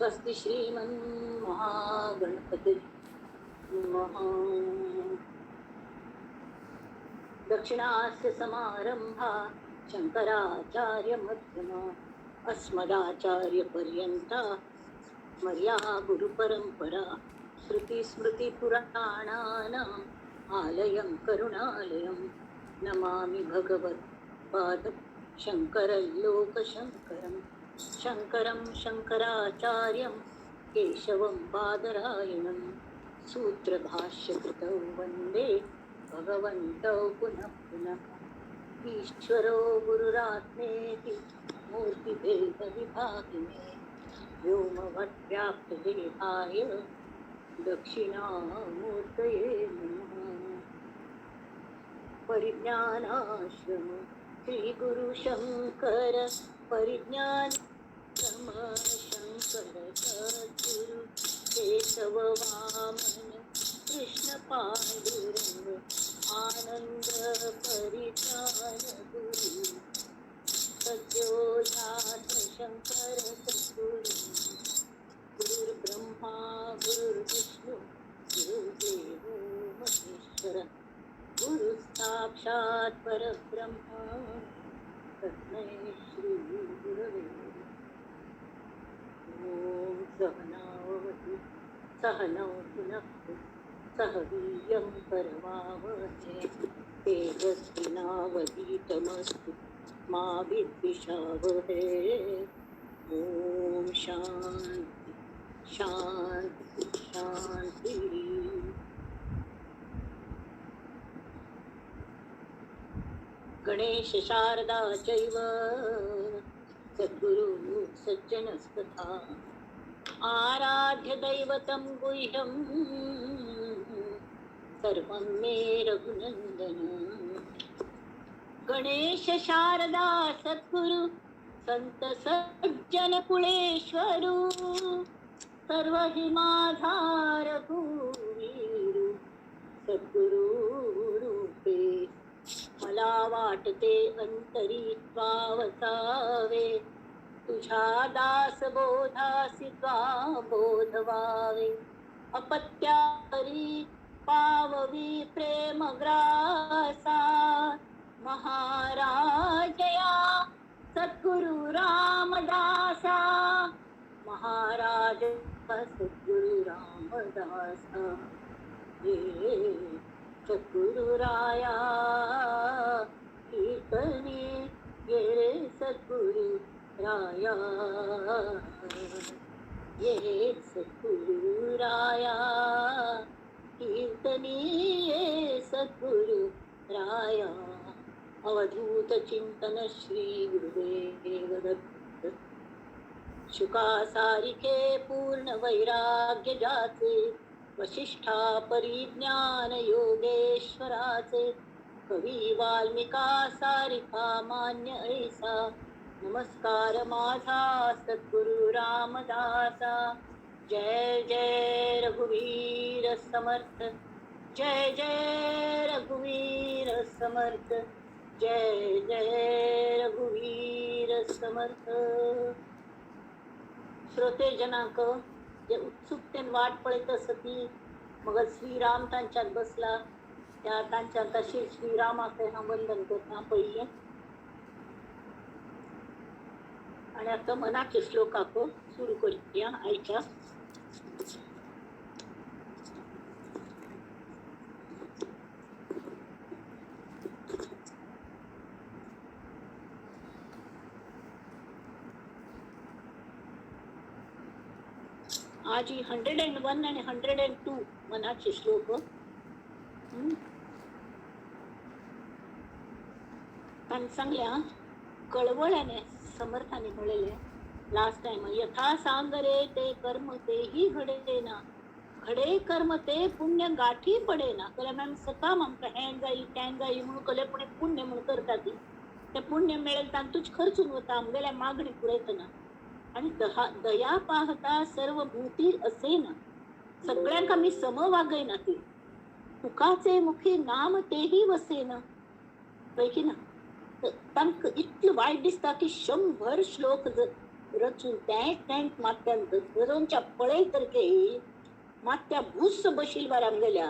स्वस्ति श्रीमन्महागणपते नमः. दक्षिणास्य समारंभा शंकराचार्य मध्यमा अस्मदाचार्य पर्यंता मर्या गुरुपरंपरा. श्रुतिस्मृतिपुराणानाम् आलयं करुणालयं नमामि भगवत्पाद शंकरं लोकशंकरं शंकरं शंकराचार्यं केशवं बादरायणं सूत्रभाष्यकृतौ वंदे भगवन्तौ पुनः पुनः. ईश्वरो गुरुरात्मेति मूर्तिभेदविभागिने व्योमवद्व्याप्तदेहाय दक्षिणामूर्तये नमः. परिज्ञानाश्रम श्री गुरु शंकर परिज्ञान शंकर सद्गुरु केशव वामन कृष्ण पांडुरंग आनंद परिज्ञान गुरु सद्यो जात शंकर सद्गुरु. गुरुर्ब्रह्मा गुरुर्विष्णू गुरुर्देवो महेश्वर गुरु साक्षात परब्रह्म तस्मै श्री गुरवे. ओम सहनावतु सहनौ भुनक्तु सह वीर्यं करवावहै तेजस्विनावधीतमस्तु मा विद्विषावहै. ओम शांती शांती शांती. गणेश शारदा चैव सद्गुरु सज्जनस्तथा आराध्य दैवतं गुह्यं सर्वं मे रघुनंदन. गणेश शारदा सद्गुरु संत सज्जन कुळेश्वरू सर्व हिमाधार वीरू सद्गुरु रूपे. मला वाटते अंतरी त्वावसावे तुझ्या दास बोधासी त्वा बोधवावे. अपत्यारी पाववी प्रेमग्रासा महाराजया सद्गुरु रामदासा. महाराज सद्गुरु रामदासा ये सद्गुरुराया कीर्तने ये रे सद्गुरु राया ये सद्गुरुराया कीर्तनी ये सद्गुरु राया. अवधूत चिंतन श्री गुरुदेव दत्त. शुकासारिखे पूर्ण वैराग्य जाचे वशिष्ठा परिज्ञान योगेश्वराचे कवी वाल्मिका सारिखा मान्य ऐसा नमस्कार माझा सद्गुरु रामदासा. जय जय रघुवीर समर्थ जय जय रघुवीर समर्थ जय जय रघुवीर समर्थ. श्रोते जनांक जे उत्सुकतेन वाट पळयत आसा ती मग श्रीराम तांच्यात बसला त्या तांच्या तशी श्रीरामाक हांव वंदन करता पयलें. आणि आता मनाचे श्लोकाक सुरू करूया आयच्या. आज 101 आणि 102 मनाचे श्लोक. तांणी सांगल्या कळवळ्याने समर्थाने म्हणलेले लास्ट टाइम यथा सांगरे ते कर्म तेही घडे ना घडे कर्म ते पुण्य गाठी पडे ना. कले मॅम सकाम आमकां हें जाय तें जाय म्हणून कले पुणे पुण्य म्हणून करता ती ते पुण्य मेळेल तांतूच खर्चून वता आमगेल्या मागणी पुरयतना. आणि दया पाहता सर्व भूती असे ना सगळ्यांक आमी सम वागयना ती तुकाचे मुखी नाम तेही वसेना पैकी ना. तांकां इतलें वायट दिसता की 100 श्लोक रचून तेंच तेंच माथ्यान धरोवच्या पळय तर की माथ्या भूस बशील बार आमगेल्या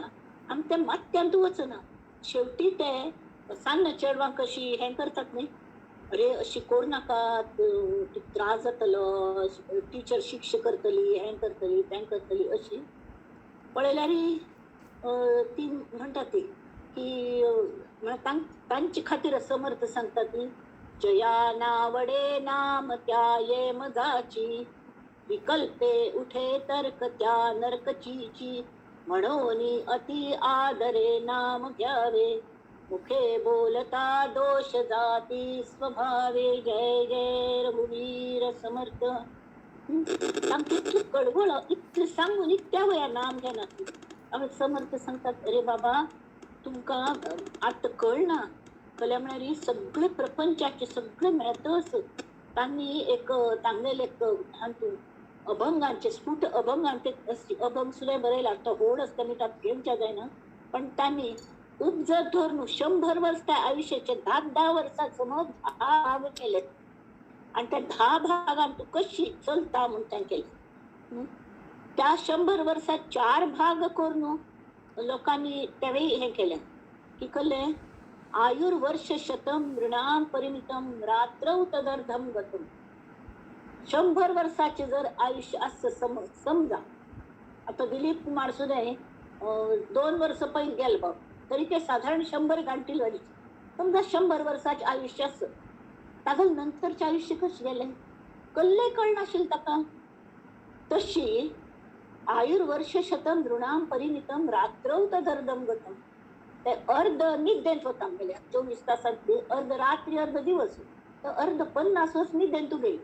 आमी ते माथ्यांत वचना. शेवटी ते सान्न चेडवां कशी हें करतात न्ही, अरे अशी करूं नाका, तुका त्रास जातलो, टिचर शिक्षा करतली, हें करतली तें करतली अशी पळयल्यार ती म्हणटा ती की तांचे खातीर समर्थ सांगता ती जया नावडे नाम त्या ये मजाची विकल्पे उठे तर्क त्या नरकचीची म्हणून अति आदरे नाम घ्यावे मुखे बोलता दोष जाती स्वभावे. जय जय रघुवीर समर्थ. तांकां इतलें कळवळ इतलें सांगून इतल्या वया नाम घेना. आमी समर्थ सांगतात अरे बाबा तुमकां आतां कळना, कळ्ळें म्हळ्यार सगळे प्रपंचाचे सगळे मेळतच तांणी एक तांगेले एक हातूंत अभंगांचे स्फुट अभंगांचे अभंग सुद्दां बरयला, तो होड आसता न्ही ताका घेवच्या जायना, पण तांणी उपजत धरून 100 वर्स त्या आयुष्याचे 10-10 वर्सां समज 10 भाग केले आणि त्या 10 भागांत तूं कशी चलता म्हूण तांणी केलें. त्या 100 वर्सां 4 भाग करून लोकांनी तेवूय हें केलें की कळ्ळें आयुर्वर्ष शतम नृणाम परिमितम रात्रौ तदर्धम गतम. 100 वर्साचें जर आयुष्य आसता समजा आतां दिलीप कुमार सुद्दां 2 वर्सां पयलीं गेले बाब, तरी ते साधारण 100 गांठील वाडीचे. समजा 100 वर्साचें आयुष्य आसत, ताका नंतरचें आयुष्य कशें गेलें कल्लें कळनाशिल्लें ताका. तशी आयुर्वर्ष शतम नृणाम परिमितम रात्रौ तदर्धम गतम, ते अर्ध निद्देंत वता आमगेल्या 24 तासांत अर्ध रात्री अर्ध दिवस, तर अर्ध 50 वर्स निद्देंत गेली.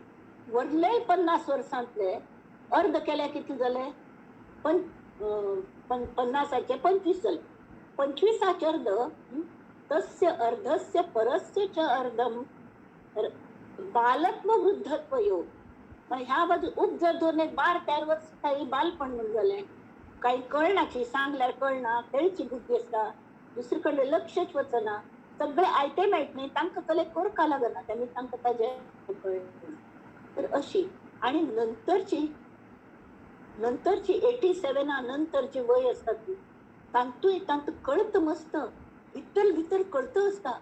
वरले 50 वर्सांतले अर्ध केल्या कितले जाले 50 25 जाले, 25 अर्ध तस्य अर्धस्य परस्य च अर्धम बालत्व वृद्धत्व योग. ह्या बाजू उपजत धरून एक 12-13 वर्स काही बालपण म्हणून जालें, काही कळनाची सांगल्यार कळना, खेळची बुद्धी आसता, दुसरे कडे लक्षच वचना, सगळे आयते मेळट न्ही तांकां कले करका लागना, तेमी तांकां ताजें कळना. तर अशी आणि नंतरची नंतरची 87 नंतरची वय आसता ती तांतूय तांकां कळत मस्त भितर भितर कळत आसता,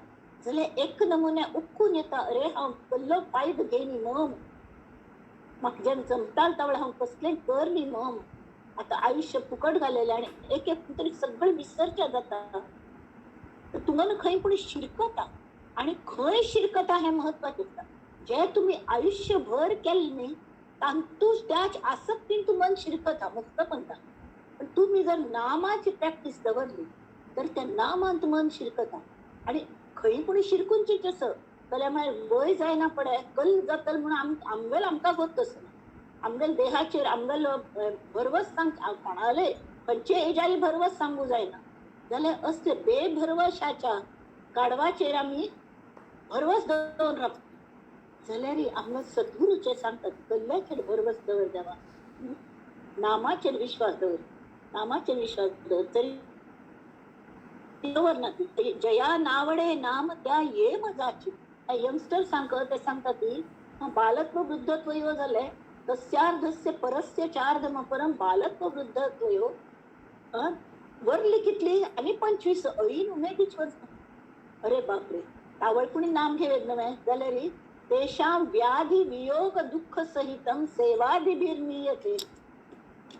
जाल्यार एक नमुन्या उक्कून येता अरे हांव कसलो फायदो घेयनी मम, म्हाका जेन्ना जमताल तवळ हांव कसलें कर न्ही मम, आतां आयुष्य फुकट घालेलें आनी एक एक तरी सगळें विसरचें जाता. तर तुमकां खंय पूण शिरकता आनी खंय शिरकता हें म्हत्वाचें आसता. जें तुमी आयुष्यभर केलें न्ही तातूंत त्याच आसक्तीन तूं मन शिरकता मुक्त म्हणटा. पण तुमी जर नामाची प्रॅक्टीस दवरली तर त्या नामांत मन शिरकता आनी खंय पूण शिरकूनचीच आसा. जाल्यार मागीर वय जायना पडे कल जातल म्हणून आमगेल आमकां गोत आसना, आमगेल देहाचेर आमगेल भरवस सांग कोणाले खंयचे एजारी भरवस सांगू जायना. जाल्यार असले बेभरवशाच्या गाडवाचेर आमी भरवस दवरून रावता जाल्यार आमकां सद्गुरूचे सांगतात कल्ल्याचेर भरवस दवर देवा, नामाचेर विश्वास दवर, नामाचेर विश्वास दवर तरी दवरना ती. जया नावडे नाम त्या ये मजाची. यंगस्टर सांग ते सांगता ती बालत्व वृद्धत्व यो जालें तस्यार्धस्य परस्य चार्धम परम बालत्व वृद्धत्व यो वरली कितली आनी 25 ऐन उमेदीच वर्सां. अरे बापरे तावळपुणी नाम घेवेत नव्हे जाल्यार तेषां व्याधी वियोग दुःख सहितम सेवादिभिर्नीयते.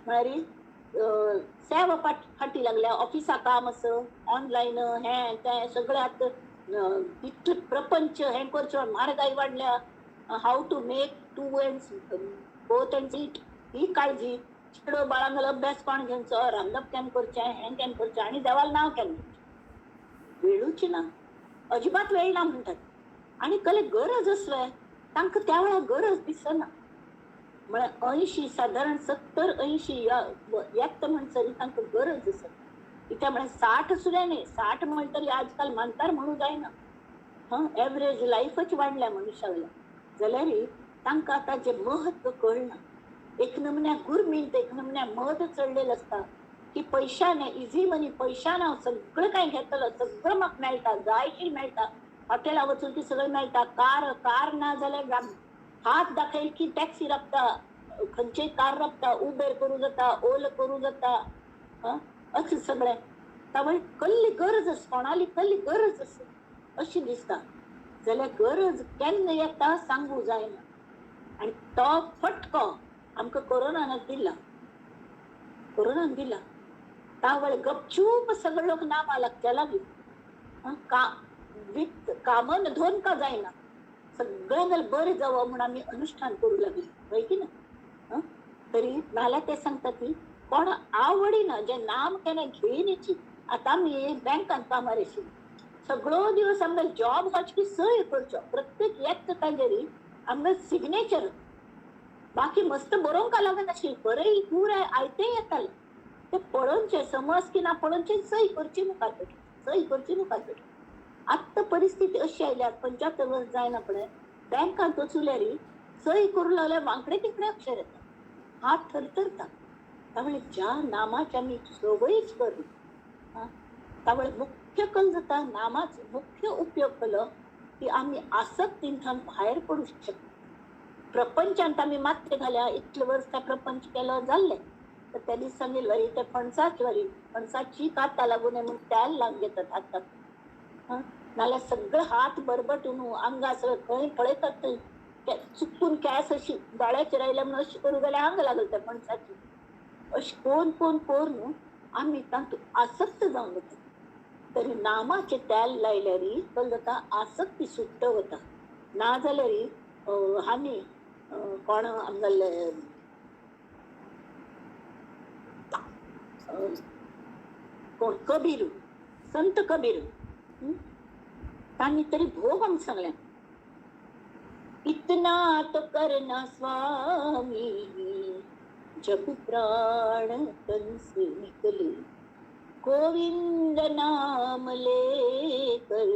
म्हळ्यार सेवा फाटी लागल्या, ऑफिसा काम आसा, ऑनलायन हें तें सगळें आतां इतलें प्रपंच हें करचें, म्हारगाय वाडल्या, how to make two ends both ends meet ही काळजी, चेडो बाळांगेलो अभ्यास कोण घेवचो, रांदप केन्ना करचें, हें केन्ना करचें आनी देवाल नांव केन्ना घेवचें, वेळूच ना, अजिबात वेळ ना म्हणटात. आनी कले गरज आसले तांकां त्या वेळार गरज दिसना. म्हळ्यार 80 सादारण 70-80 येता म्हणसर तांकां गरज आसा. कित्याक म्हळ्यार 60 सुद्दां न्ही, 60 म्हणटरी आजकाल मानतार म्हणूं जायना, हां एवरेज लायफच वाडल्या मनशाल्या. जाल्यार तांकां आतां जें म्हत्व कळना, एक नमुन्या गुरमींत एक नमुन्या मद चडलेलो आसता की पयशान इजी मनी, पयशान हांव सगळें कांय घेतलो, सगळें म्हाका मेळटा, जाय कितें मेळटा, हॉटेला वचून ती सगळें मेळटा, कार कार ना जाल्यार हात दाखयल की टॅक्सी राबता, खंयचेय कार राबता, उबेर करूं जाता, ओला करूं जाता, अशें सगळें. त्यामुळे कसली गरज आसा, कोणाली कसली गरज आसा अशी दिसता. जाल्यार गरज केन्ना येता सांगू जायना. आनी तो फटको आमकां कोरोनान दिला, कोरोनान दिला. तावळ गपचूप सगळे लोक नामा लागच्या लागले. का विथ कामन धोन का जायना, सगळ्यांना बरें जावं म्हूण आमी अनुष्ठान करूं लागली, हय की ना? तरी नाल्यार ते सांगता की कोण आवडिना जे नाम केन्ना घेयनीची. आतां आमी बँकान कामार आशिल्ली, सगळो दिवस आमकां जॉब वचपी सय करचो, प्रत्येक येता तांगेरी आमकां सिग्नेचर, बाकी मस्त बरोवंक लागनाशिल्ली, बरें पुराय आयतें येतालें ते पळोवचें, समज की ना पळोवचें, सय करची मुखार पडली, सय करची मुखार पडली. आत्तां परिस्थिती अशी आयल्या, 75 वर्स जायना पळय बँकांत वचुल्यार सय करूं लागल्यार वांकडे तिकडे अक्षर येता, हात थरथरता. त्यामुळे ज्या नामाची आमी संवयच करून त्यामुळे मुख्य कल जाता नामाचो मुख्य उपयोग केलो की आमी आसक्तींतल्यान भायर पडूं शकता. प्रपंचांत आमी मात्य घाल्या, इतले वर्स त्या प्रपंच केलो जाल्ले, तर त्या दीस सांगील वरी ते फणसाच वरी फणसाची काता लागू नये म्हणून त्याला लावून घेतात हातात, नाल्यार सगळे हात बरबटून आंगा सगळं खंय पळयतात थंय चुकून केंस अशी दोळ्याचेर आयल्या म्हणून अशी करूं जाल्यार आंग लागल त्या फणसाची. अशी कोण कोण करून आमी तातूंत आसक्त जावन वता. तरी नामाचें तेल लायल्यार कल जाता आसक्ती सुट्ट वता. ना जाल्यार हांणी कोण आमगेले कोण कबीर, संत कबीर, तांणी तरी भोग आमकां सांगलें, इतना तो करना स्वामी जब प्राण तन से निकले, गोविंद नाम लेकर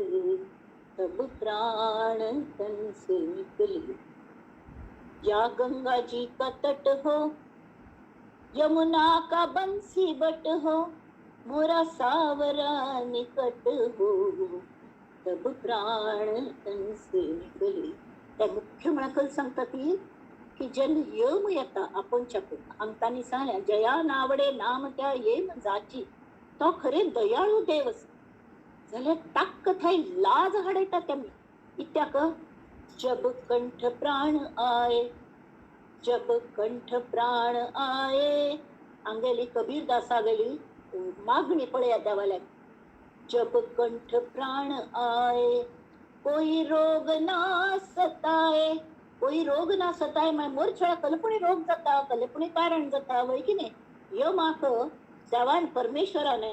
तब प्राण तन से निकले. या गंगा जी का तट हो, यमुना का बंसी बट हो, मोरा सावरा निकट हो, तब प्राण तन से निकले. त्या मुख्य म्हळ्यार सांगता ती की जेन्ना यम येता आपोवच्या आमकां सांगल्या जया नावडे नाम त्या येम जाची, तो खरे दयाळू देव आसा. जाल्यार ताक्क थंय लाज हाडयता तेमी. कित्याक जब कंठ प्राण आये, जब कंठ प्राण आये, आमगेली कबीरदासागेली मागणी पळया देवाल्याक, जब कंठ प्राण आये कोई रोग ना सताये, कोई रोग ना सताय. मागीर मोरछळा कल्पणी रोग जाता, कल्पणी कारण जाता, वय की न्ही? यमाक देवान परमेश्वराने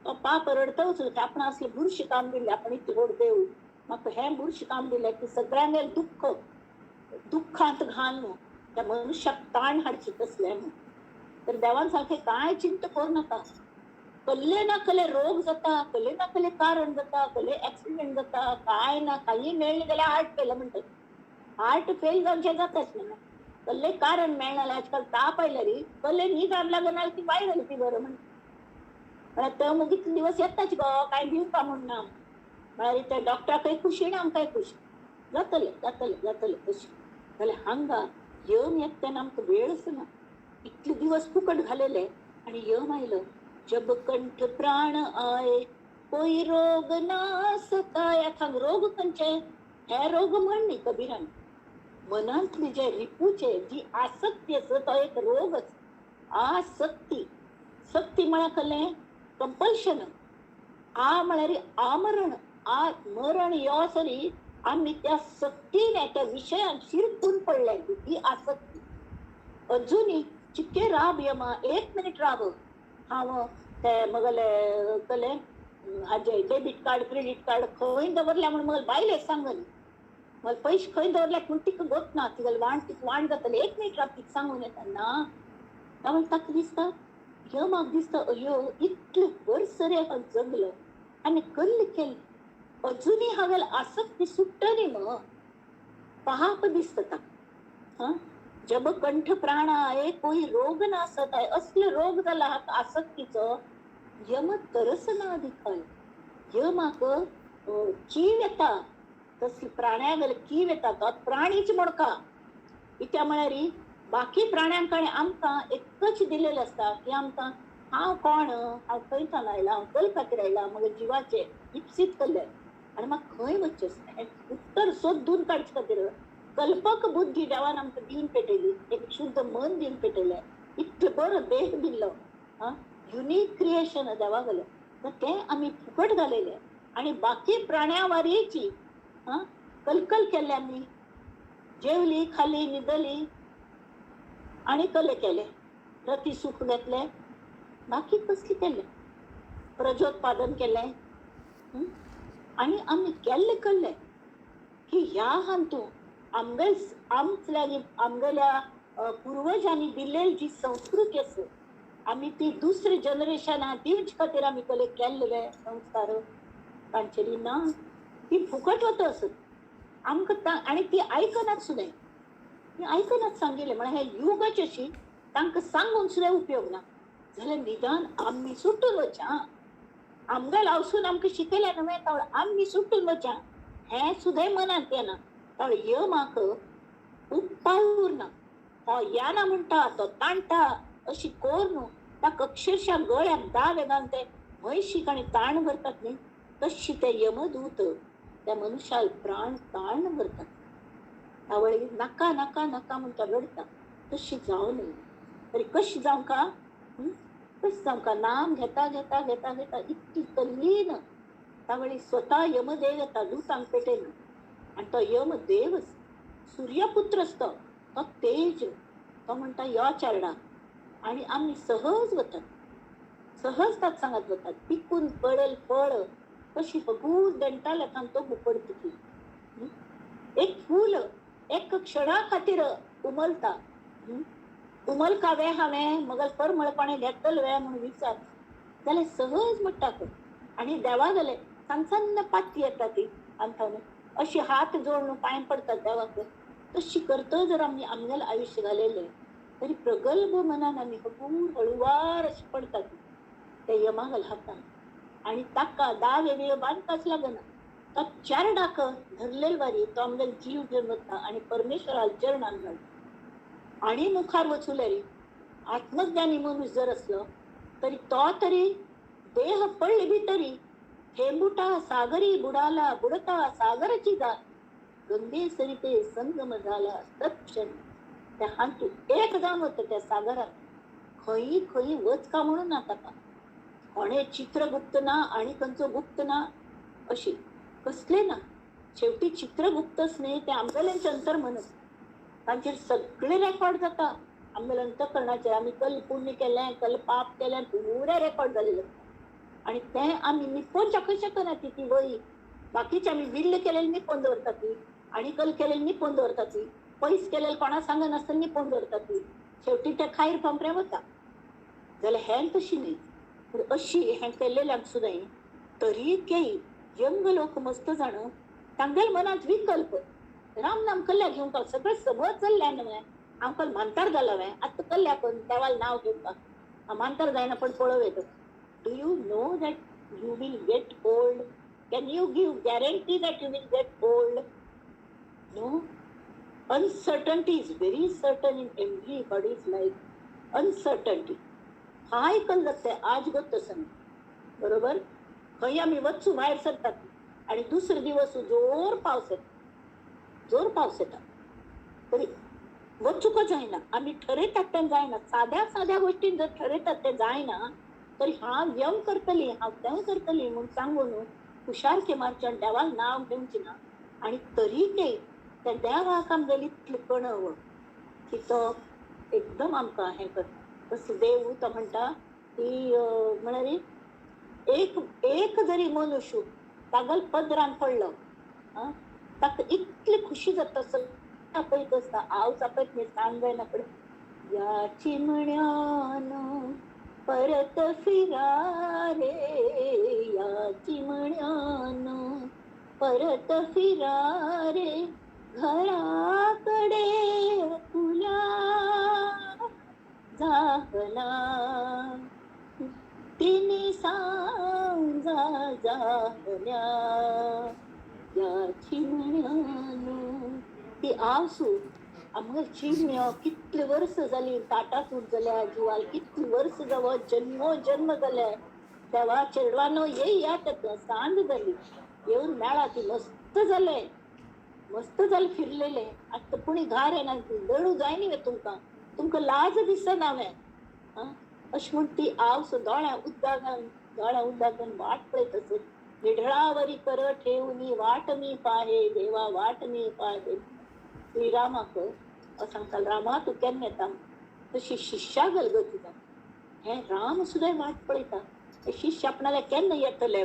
तो पाप रडतच आपण असले बुरशी काम दिले, आपण इतलें व्हड देव, म्हाका हें बुरशी काम दिलें की सगळ्यांगेर दुःख दुःखांत घालून त्या मनुष्याक ताण हाडचे तसलें म्हूण. तर देवान सारकें कांय चिंता करूं नाका. कल्ले ना कल्ले रोग जाता, कल्ले ना कल्ले कारण जाता, कल्ले एक्सिडेंट जाता, काय ना काही मेळ्ळें जाल्यार हार्ट फेल म्हणटात. हार्ट फेल जावचें जाताच न्हू, कल्ले कारण मेळना जाल्यार आजकाल ताप आयल्यार कल्ले न्हीद लागना ती वायरल फिवर म्हणटा. म्हळ्यार तो मागीर कितले दिवस येताच गो, कांय भिवपा म्हूण ना. म्हळ्यार त्या डॉक्टराकय खुशी आनी आमकांय खुशी, जातलें जातलें जातलें अशें. जाल्यार हांगा यम येता तेन्ना आमकां वेळच ना, इतले दिवस फुकट घालयले आनी यम आयलो. जब कंठ प्राण आये कोई रोग ना सताय. हांगा रोग खंयचे? हे रोग म्हण न्ही कबीरान, मनांतली जे रिपूचे जी आसक्ती आसा तो एक रोगच. आसक्ती, सक्ती म्हळ्यार कसलें? कंपल्शन. आ म्हळ्यार आमरण, आ मरण यो सरी आमी त्या सक्तीने त्या विशयान शिरकून पडले, ही आसक्ती. अजुनूय चिके राब यमा, एक मिनिट राब, हांव ते मगले कसलें हाजे डेबीट कार्ड क्रेडीट कार्ड खंय दवरल्या म्हूण मगले बायलेक सांगली, मग पयशे खंय दवरल्यात म्हूण तिका गोत ना, तिगेले वाण तिका वाण जातले, एक मिनिट राब तिका सांगून येता ना. त्यामुळे ताका दिसता, यमाक दिसता, अयो इतले वर्स रे हांव जगलो आनी कल्ल केलें, अजुनूय हांवें आसक्ती सुट्टली मग, पाप दिसता ताका. जब कंठ प्राण आये कोई रोग ना सताय, असले रोग जाला आसक्तीचो. यम तरस ना दिखाय, यमाक कीव येता, तसली प्राण्यागेले कीव येता, तो प्राणीच म्हणका कित्या म्हळ्यार बाकी प्राण्यांक आनी आमकां एकच दिलेलें आसता की आमकां हांव कोण, हांव खंय सावन आयला, हांव खंय खातीर आयला, म्हगे जिवाचें इप्सीत कल्याण आनी म्हाका खंय वचचें आसता हें उत्तर सोदून काडचे खातीर कल्पक बुद्धी देवान आमकां दिवन पेटयली, एक शुद्ध मन दिवन पेटयलें, इतलो बरो देह दिल्लो, आं युनीक क्रिएशन देवा गेलें, तर तें आमी फुकट घालयलें आनी बाकी प्राण्या वारयेची आं कलकल केल्ले आमी, जेवली खाली न्हिदली आनी कले केले, रती सुख घेतलें, बाकी कसली केलें, प्रजोत्पादन केलें आनी आमी केल्लें कल्लें की ह्या हातूंत आमगेल आमच्या आमगेल्या पुर्वजांनी दिल्लेली जी संस्कृती आसा आमी ती दुसरे जनरेशनाक दिवचे खातीर आमी कले केल्ले संस्कार तांचेली ना, ती फुकट वता आसत आमकां आनी ती आयकनात सुद्दां, ती आयकनात सांगिल्लें म्हळ्यार हें युगच अशी तांकां सांगून सुद्दां उपयोग ना. जाल्यार निदान आमी सुटून वच्या, आमगेल हावसून आमकां शिकयलें न्हय तावळ आमी सुटून वच्या हें सुद्दां मनांत येना. तावळ यमाक उपाय उरना, हो येना म्हणटा तो ताणटा अशी कोर न्हू ताका अक्षरशा गळ्याक दावे घालून ते म्हैशीक आनी ताण भरतात न्ही तशी ते यमदूत त्या मनुष्याल प्राण ताण भरतात. तावळी नाका नाका नाका म्हणटा रडटा, तशी जावं न्हय. तरी कशी जावंक का, कशी जावंक का, नाम घेता घेता घेता घेता इतकी तल्लीन तावळी स्वता यमदेव येता दूतांक पेटयना आनी तो यमदेव सूर्यपुत्र आसता, तो तेज, तो म्हणटा यो चेरडा आनी आमी सहज वतात, सहज ताका सांगत वतात, पिकून पडल फळ कशी हगूर देंटाले तो गुपडत. एक फूल एक क्षणा खातीर उमलता, उमलका वे हांवें मगल परमळपणे घेतल वे म्हणून विचार जाल्यार सहज म्हणटा आनी देवा जाले सान्न सान्न पाती येता ती आनी अशी हात जोडून पांय पडतात देवाक. तशी करता जर आमी आमगेलें आयुश्य घालयलें तरी प्रगल्भ मनान आमी हगूर हळुवार अशें पडतात ते यमागल हातान आनी ताका दावे बिवे बांदपाच लागना, तो चारडाक धरलेल वारी तो आमगेलो जीव घेवन वता आनी परमेश्वरा चरणान घालता. आनी मुखार वचूं आत्मज्ञानी मनीस जर असलो तरी तो तरी देह पडले बी तरी थेंबुटा सागरी बुडाला बुडता सागराची जात गंगे सरिते संगम झाला तत्क्षण. त्या हातूंत एक जावन वता त्या सागरात, खंय खंय वचका म्हणून ना ताका, कोणे चित्रगुप्त ना आनी खंयचो गुप्त ना अशी कसले ना. शेवटी चित्रगुप्तच न्ही ते आमगेल्यांचे अंतर्मन आसता, तांचेर सगळे रेकॉर्ड जाता आमगेल्या अंतकरणाचेर. आमी कल पुण्य केलें कल पाप केलें पुरे रेकॉर्ड जालेलें आसता आनी तें आमी निपोवच्याकूय शकना. ती ती वळी बाकीचे आमी विल्ल केलेली निपोवन दवरता ती आनी कल केलेली निपोवन दवरता ती, पयस केलेले कोणा सांगनासतना निपोवन दवरता ती, शेवटी ते खायर पंपऱ्या वता. जाल्यार हें तशी न्ही, पूण अशी हें केल्लेल्यांक सुद्दां तरी केई यंग लोक मस्त जाण तांगेल्या मनांत विकल्प राम नाम कल्ल्या घेवंक सगळें समज जाल्लें न्हय, आमकां मानतार जाला वे आतां कल्ल्या करून देवाल नांव घेवपाक मानतार जायना पण पळोवं येता. Do you know that you will get old? Can you give guarantee that you will get old? No. Uncertainty is very certain in everybody's life. Uncertainty. काय कल जाता आज गोत्त बरोबर, खंय आमी वचू भायर सरतात आनी दुसरे दिवस जोर पावस येता, जोर पावस येता तरी वचूंकच जायना. आमी ठरयतात तें जायना, साद्या साद्या गोश्टीन जर ठरयतात तें जायना तरी हांव यम करतली हांव तें करतली म्हूण सांगून हुशारके मारचें आनी देवाक नांव घेवचें ना आनी तरी ते त्या देवाक आमगेली इतलें कणव की तो एकदम आमकां हें करता. तसो देव तो म्हणटा की म्हळ्यार एक एक जरी मनुष्य तागल पदरान पडलो आं ताका इतली खुशी जाता, सगळें आपयत आसता, आवच आपयत न्ही सांग जायना फुडें या चिमण्यान परत फिरा रे, या चिमण्यान परत फिरा रे घराकडे तुला जाहला तिने सांजा जाहल्या या चिमण्यान. ती आवसू आमकां चिन्य कितले वर्स जाली ताटातूट जाल्या जिवाल, कितली वर्स जावं जन्मो जन्म जाल्या तेव्हा चेडवानो ये या ताका सांज जाली येवन मेळा ती मस्त जाले, मस्त जाले फिरलेले. आतां कोणी घार येना, दळू जाय न्ही तुमकां, तुमकां लाज दिसना हांवें. अशें म्हण ती आवस दोळ्या उद्दागान, दोळ्या उद्दागान वाट पळयत आसत. निढळावरी कर ठेवनी वाट मी पाहे देवा, वाट मी पाहे. श्रीरामाक सांगता, रामा तूं केन्ना येता? तशी शिष्या गलगती जाता. हें राम सुद्दां वाट पळयता, हे शिष्य आपणाल्या केन्ना येतले.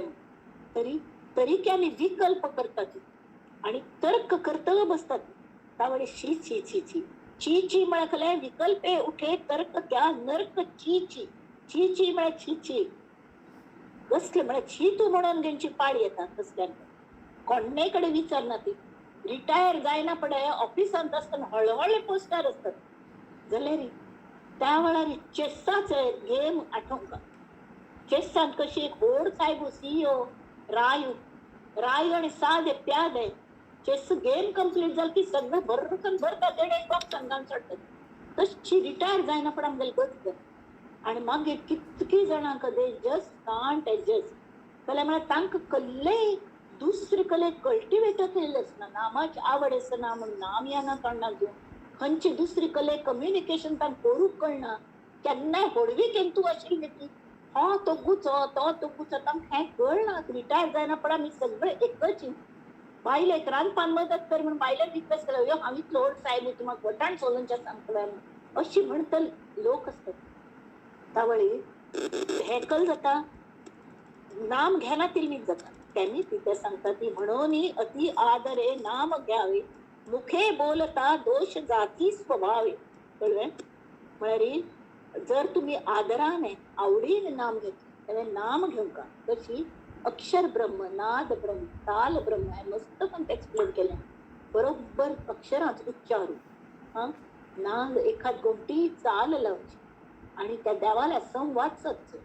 तरी तरी की आमी विकल्प करतात आणि तर्क करत बसतात. तावडे शी ची ची ची ची ची म्हळ्यार कसलें विकल्पे उठे तर्क त्या नर्क ची ची ची ची म्हळ्यार ची ची कसले म्हळ्यार छी तूं म्हणून घेवची पाळी येता. कसल्यान कोणे कडेन विचारना ती. रिटायर जायना पडे ऑफिसांत आसतना हळहळ्ळे पोस्टार आसतात. जाल्यार त्या वेळार चेसाचे गेम आठोवंक, चेसांत कशी एक व्हड सायब सीईओ रायू रायू आनी सादे प्यादे चेस गेम कंप्लीट जाल की सगळें भरकन भरता तेणें एक बॉक्सान घालून सोडटात. तशी रिटायर जायना पण आमगेली गत. आनी मागीर कितकी जाणांक they just can't adjust. जाल्यार म्हळ्यार तांकां कसलेय दुसरे कले कल्टिवेट केल्ले आसना, नामाची आवड आसना म्हूण नाम येना तोंडाक घेवन, खंयची दुसरी कले कम्युनिकेशन तांकां करूंक कळना. केन्नाय होडवी केंतू आशिल्ली ती हो तो गुचो तो तो गुचो तांकां हें कळना. रिटायर जायना पण आमी सगळे एकच. बायलेक रांदपान मदत कर म्हूण बायलेक रिक्वेस्ट केलो, यो हांव इतलो व्हड सायब तुमकां वटाण सोलूनचें सांगतलें अशी म्हणटले लोक आसतात. तावळी हेकल जाता, नाम घेना तिलमीत जाता. त्यांनी तिथे सांगता ती म्हणून अति आदरे नाम घ्यावे, मुखे बोलता दोष जाती स्वभावे. कळ्ळें? म्हळ्यार जर तुम्ही आदराने आवडीने नाम घेतले जाल्यार नाम घेवंक कशी अक्षर ब्रह्म, नाद ब्रह्म, ताल ब्रह्म हे मस्त पण एक्सप्लेन केलें बरोबर अक्षरांत उच्चारू. हा नाद एखाद गोमटी चाल लावची आणि त्या देवाला संवाद सादचो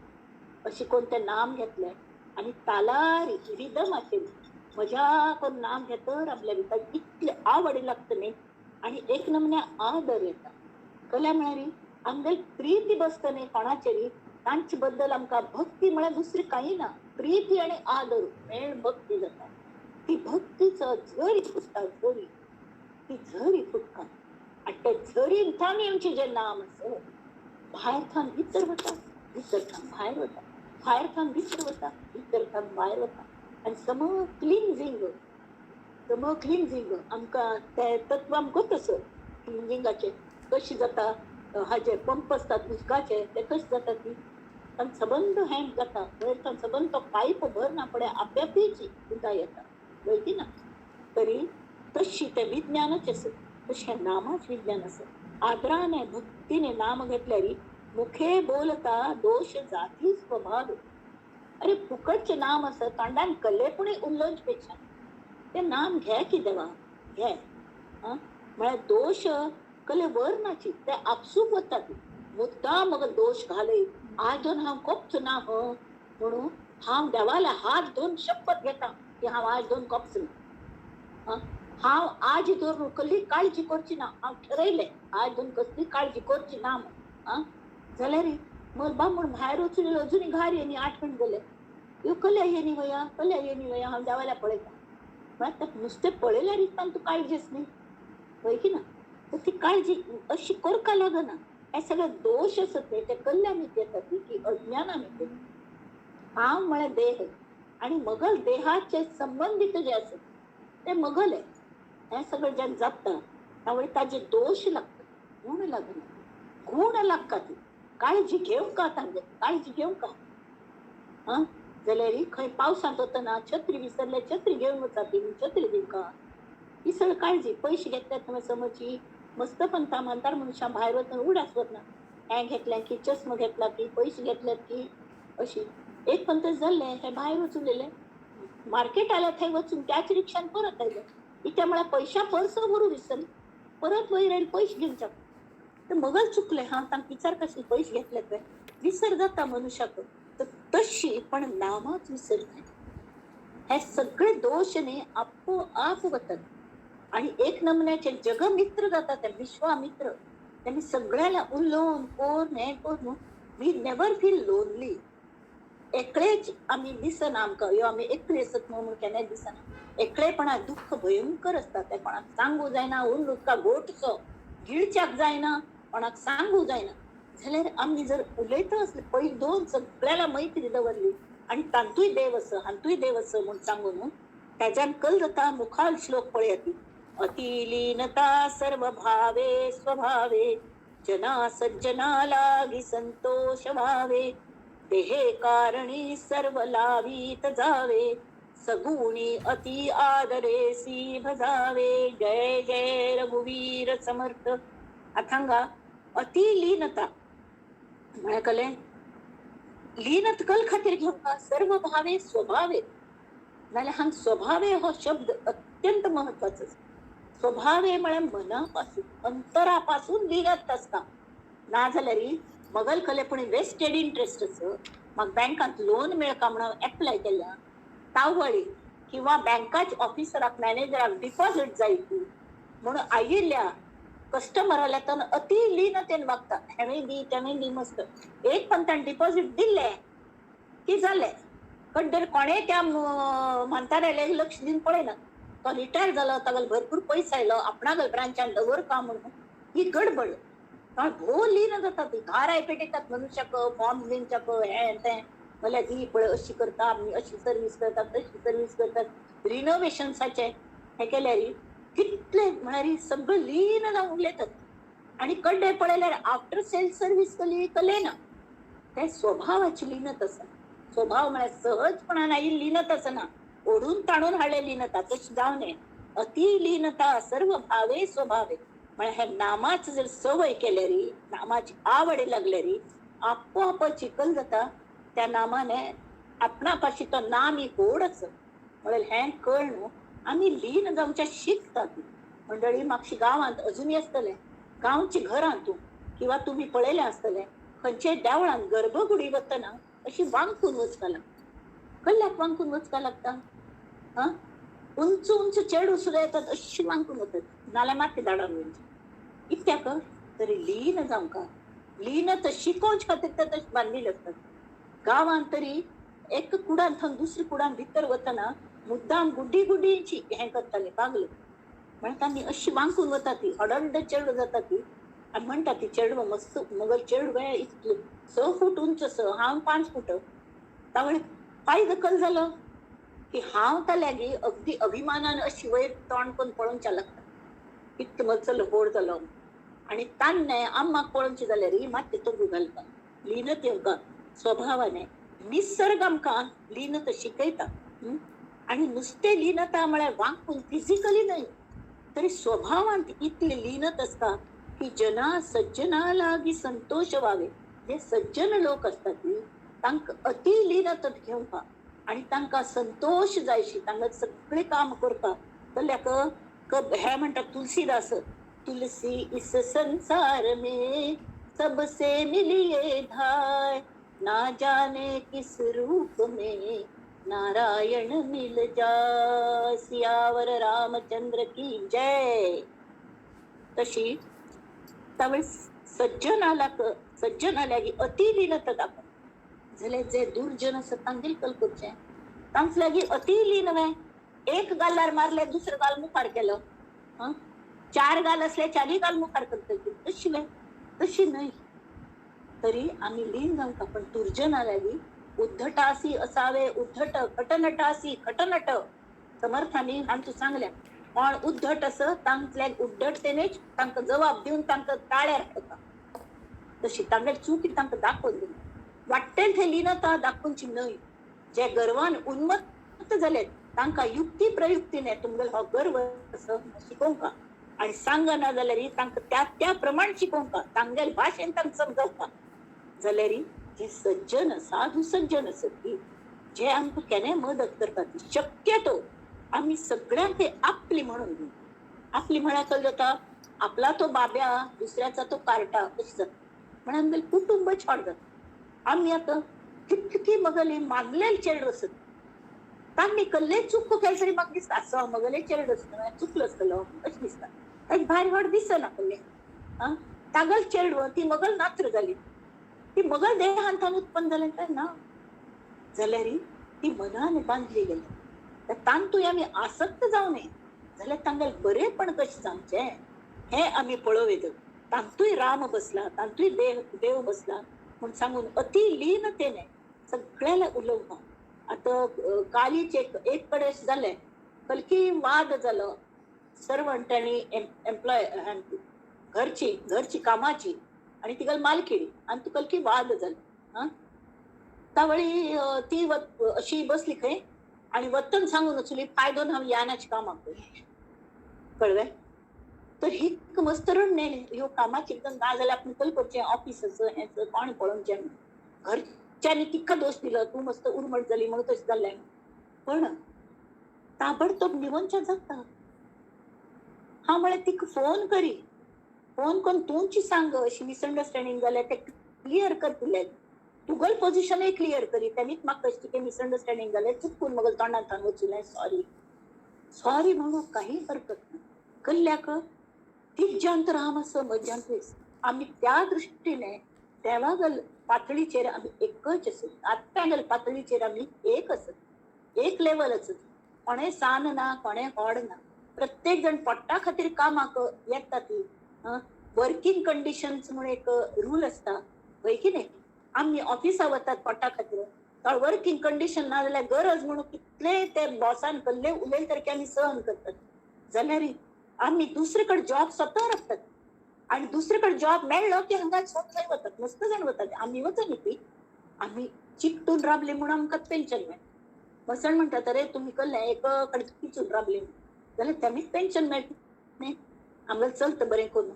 अशी कोणते नाम घेतले आणि तालार रिदम असेल मजा कोण नाम घेतर आपल्या भितर इतली आवड लागता न्ही आणि एक नमन्या आदर येता. कला म्हळ्यार आमगेली प्रिती बसता न्ही कोणाचेर, तांचे बद्दल आमकां भक्ती म्हळ्यार दुसरी कांय ना, प्रिती आनी आदर मेळ भक्ती जाता. ती भक्तीचो झरी फुटता, झरी ती झरी फुटता आनी त्या झरीन थावन येवचें जें नाम आसा भायर थावन भितर वता, भितर थावन भायर वता, भायर थावन भितर वता, भितर थावन भायर वता आनी सम क्लिन्जींग, सम क्लिन्जींग आमकां तें तत्व आमकां आसा क्लिन्जिंगाचें कशें जाता. हाजे पंप आसतात उदकाचे ते कशें जाता ती तांकां सबंद हें जाता वयर थावन सबंद तो पायप भरना पडे आप्यापीच उदक येता वय की ना. तरी तशी तें विज्ञानच आसा, तशें नामाच विज्ञान आसा. आदराने भक्तीने नाम घेतल्यार मुखे बोलता दोष जाती स्वभाव. अरे फुकटचें नाम आसा, तोंडान कल्लेपणी उलोवचे पेक्षा तें नाम घे की देवा घे. म्हळ्यार दोश कले वर नाची ते आपसूक वता ती मुद्दाम मग दोश घालय आज दोन हांव कोपचो ना हो म्हणून हांव देवाला हात धुवन शपथ घेता की हांव आज दोन कोपचो ना. हांव आज धरून कसली काळजी करची ना, हांव ठरयलें आज दोन कसली काळजी करची ना म्हूण. जाल्यार मग बामण भायर वचून अजूनय घार येनी आठवण गेले ह्यो कल्या येनी वया, कल्या येनी वया, हांव देवाला पळयता. म्हळ्यार नुस्तें पळयल्यार इतल्यान तूं काळजीच न्ही हय की ना. तर ती काळजी अशी करका लागना. हे सगळे दोश आसत न्ही ते कल्याणीत येतात की अज्ञानान येतात. हांव म्हळ्यार देह आनी मगल देहाचे संबंदीत जे आसत ते मगल आहे. हें सगळें जेन्ना जाता त्यावेळी ताजे दोश लागता, गुण लागना, गुण लागता. ती काळजी घेवंक तांगे, काळजी घेवंक. हा जाल्यार खंय पावसांत वतना छत्री विसरले, छत्री घेवन वचा ती छत्री दिवका, ही सगळी काळजी. पयशे घेतल्यात तुमी समजची मस्त पण म्हातार मनशां भायर वतना उडास वतना हें घेतलें की चश्मा घेतला की पयशे घेतल्यात की अशी एक पण तें जाल्लें हें भायर वचून येयलें मार्केट आल्या थंय वचून त्याच रिक्षान परत आयले. इत्या म्हळ्यार पयशा पर्स व्हरूं विसरले, परत वयर आयले पयशे घेवच्याक. तर मगल चुकलें हांव तांकां विचार कशें पयशे घेतले ते विसर जाता मनुष्याक. तर तशी पण नामाच विसर जायना. हे सगळे दोश न्ही आपोआप वतात. आणि एक नमुन्याचे जगमित्र जाता ते, विश्वामित्र. त्यांनी सगळ्याला उलोवन कोरून हें करून we never feel lonely. एकळेच आमी दिसना आमकां, ह्यो आमी एकली आसत म्हणून केन्नाय दिसना. एकलेपणा दुःख भयंकर आसता, तें कोणाक सांगू जायना, उन्न उदका घोटसो गिळच्याक जायना, कोणाक सांगू जायना. जाल्यार आमी जर उलयता आसले पयलीं दोन सगळ्याला मैत्री दवरली आनी तांतूय देव आसा हातूय देव आसा म्हूण सांगून न्हू ताच्यान कल जाता. मुखाल श्लोक पळयात, अतिलीनता सर्व भावे स्वभावे जना सज्जना लागी संतोष व्हावे देहे कारणी सर्व लावीत जावे सगुणी अति आदरेसी भजावे. जय जय रघुवीर समर्थ. आतां अतिलीनता म्हळ्यार कलें लीनत कल खातीर घेवका सर्व भावे स्वभावे. नाल्यार हांगा स्वभावे हो शब्द अत्यंत महत्वाचो. स्वभावे म्हळ्यार मनापासून अंतरापासून लीनत आसता. ना जाल्यार मगल कले पूण वेस्टेड इंट्रस्ट आसा, म्हाका बँकांत लोन मेळका म्हणून एप्लाय केल्या तावळी किंवा बँकाच ऑफिसराक मॅनेजराक डिपॉझिट जाय ती म्हणून आयिल्ल्या कस्टमराल्या तर अति लीनतेन वागता, हेंवूय दी तेंवूय दी मस्त. एक पण ताणें डिपॉझिट दिल्लें की जालें, कड्डेर कोणें त्या म्हाताऱ्यालें लक्ष दिवन पळयना. तो रिटायर जालो, तागेलो भरपूर पयसो आयलो, आपणागेर ब्रांचान दवरका म्हणून ही गडबड. भोव लीन जाता ती, घाराय पेटयतात मनुष्याक, फॉर्म दिवच्याक हें तें, म्हणल्यार ही पळय अशी करता आमी, अशी सर्वीस करतात तशी सर्वीस करतात, रिनोवेशन्साचे हें केल्यार कितले म्हळ्यार सगळें लीन जावन उलयतात. आनी कडे पळयल्यार आफ्टर सेल सर्वीस कली कलेना. ते स्वभावाची लीनत आसा. स्वभाव म्हळ्यार सहजपणान आयिल्ली लीनत आसना, ओडून ताणून हाडले लीनता तशी जावं नये. अति लीनता सर्व भावे स्वभावे म्हळ्यार हे नामाची जर संवय केल्यार, नामाची आवड लागल्यार आपोआप चिकल जाता त्या नामाने आपणा पाशी तो नाम ही गोड आसा म्हळ्यार हें कळ न्हू आमी लीन जावच्या शिकतात. मंडळी मागशी गांवांत अजुनूय आसतलें, गांवच्या घरांत तूं किंवा तुमी पळयलें आसतलें खंयच्याय देवळांत गर्भगुडी वतना अशी वांकून वचपा लागता. कल्ल्याक वांकून वचपा लागता, हा उंच उंच चेडू सुद्दां येतात अशी वांकून वतात, नाल्यार माती धाडावन वयची. कित्याक तरी लीन जावंका, लीन तर शिकोवचे खातीर तर तशें बांदिल्लें आसतात. गांवांत तरी एक कुडान थंय दुसऱ्या कुडान भितर वतना मुद्दाम गुड्डी गुड्डीची हें करताले बागलो म्हळ्यार तांणी अशी वांकून वता ती हडंड चेडू जाता ती. आनी म्हणटा ती चेडवां मस्त मगल चेडवें इतलें 6 फूट उंच आसा, हांव 5 फूट. तावळ फायदो कल जालो की हांव ताल्यागी अगदी अभिमानान अशी वयर तोंड करून पळोवच्या लागता, इतलो मचलो गोड जालो. आनी तान्ने आम्माक पळोवचें जाल्यार मात्शें तोगू घालता. लीनत येवका स्वभावाने निसर्ग आमकां लीनत शिकयता. आनी नुस्तें लीनता म्हळ्यार वांकून फिजिकली न्हय तरी स्वभावांत इतली लीनत आसता की जना सज्जना लागी संतोष व्हावे. जे सज्जन लोक आसतात न्ही तांकां अति लीनत घेवपा आनी तांकां संतोष जायशी, तांकां सगळें काम करता. जाल्यार हे म्हणटा तुलसीदास, तुलसी इस संसार में सबसे मिलिए धाय, ना जाने किस रूप में नारायण मिल जाय. सियावर रामचंद्र की जय. तशी त्यावेळी सज्जन आल्या की अति लीनता दाखोवप. जाल्यार जे दुर्जन आसा तांगेल कल करचें, तांचे लागीं अति लीन वे एक गालार मारले दुसरो गाल मुखार केलो, 4 गाल असले 4 गाल मुखार करता, तशी वे तशी न्हय. तरी आमी लीन जावंक. पण दुर्जना लागीं उद्धटासी असावे उद्धट खटनटासी खटनट. समर्थांनी आमचें सांगलें कोण उद्धट आसा तांतल्यान उड्डटतेनेच तांकां जबाब दिवन तांकां ताळ्यार करता. तशी तांगेली चूक तांकां दाखोवन दिली. वाटेल थंय लीनता दाखोवची न्हय. जे गर्वान उन्मत्त जाले तांकां युक्ती प्रयुक्तीने तुमगेलो हो गर्व आसा शिकोवंका आनी सांगना जाल्यार तांकां त्या त्या प्रमाण शिकोवंका, तांगेले भाशेन तांकां समजावका. जाल्यार जे सज्जन साधू सज्जन आसत ती जे आमकां केन्नाय मदत करतात, शक्यतो आमी सगळ्यांक ते आपली म्हणून घेवंक. आपली म्हळ्यार कल जाता आपला तो बाब्या दुसऱ्याचा तो कार्टा अशें जाता. म्हळ्यार आमगेलें कुटुंब छाड जाता. आमी आतां कितकी मगली मागलेले चेडूं आसत तांणी कल्ले चूक केली तरी म्हाका दिसता आसो मगले चेरड आसता चुकलो आसतलो अशें दिसता. ताका भायर व्हड दिसना कल्ले. आं तागल चेडव ती मगल नात्र जाली, ती मगल देहांतान उत्पन्न जालें काय ना जाल्यार ती मनान बांदली गेली. तांतूय आमी आसक्त जावं नये जाल्यार तांगेलें बरेंपण कशें जावचें हें आमी पळोवं. तांतूय राम बसला, तांतूय देव बसला म्हूण सांगून अति लीनतेने सगळ्याला उलोवपाक. आतां कालीच एक कडेन अशें जालें, कलकी वाद जालो सर्वंट आनी एम्प्लॉय घरची घरची कामाची आनी तिगेली मालकीण आनी तू कलकी वाद जालो. आं तावळी ती अशी बसली खंय आनी वतन सांगून वचली फायदो हांव यानाची कामाक कळवें. तर ही मस्त रडणें ह्यो कामाची एकदम ना जाल्यार आपण कल करचें ऑफिसाचो हेंच कोण पळोवचें. घरच्यांनी तिका दोश दिलो तूं मस्त उरमट जाली म्हणून तशें जालें. पण ताबडतोब निवनच्या जाता. हांव म्हळें तिका फोन करी, फोन करून तूंची सांग अशी मिसअंडरस्टँडींग जालें तें क्लियर कर, तुलें तुगल पोजिशनूय क्लियर करी. तेणीच म्हाका कशें कितें मिसअंडरस्टँडींग जालें चुकून मगल तोंडांत वचूलें सॉरी सॉरी म्हणूंक काही हरकत ना. कल्ल्याक तिज्यांत राम आसा म्हज्यांत. आमी त्या दृश्टीने देवागल पातळीचेर आमी एकच आसत, आत्म्यागल पातळीचेर आमी एक आसत, एक लेवल आसत. कोणें सान ना कोणें व्हड ना, प्रत्येक जण पोट्टा खातीर कामाक येता. ती वर्किंग कंडिशन्स म्हूण एक रूल आसता हय की न्ही. आमी ऑफिसा वतात पोट्टा खातीर, वर्किंग कंडिशन ना जाल्यार गरज म्हणून कितले ते बॉसान कसले उलयले सारके आमी सहन करतात. जाल्यार आमी दुसरे कडेन जॉब स्वता राखतात आनी दुसरे कडेन जॉब मेळ्ळो की हांगा थंय वतात, मस्त जाण वतात. आमी वचना ती, आमी चिकटून राबली म्हणून आमकां पेन्शन मेळटा. मसण म्हणटात अरे तुमी कसलें एक कडेन चिकटून राबली जाल्यार तेमीच पेन्शन मेळटा न्ही, आमकां चलता बरें करून.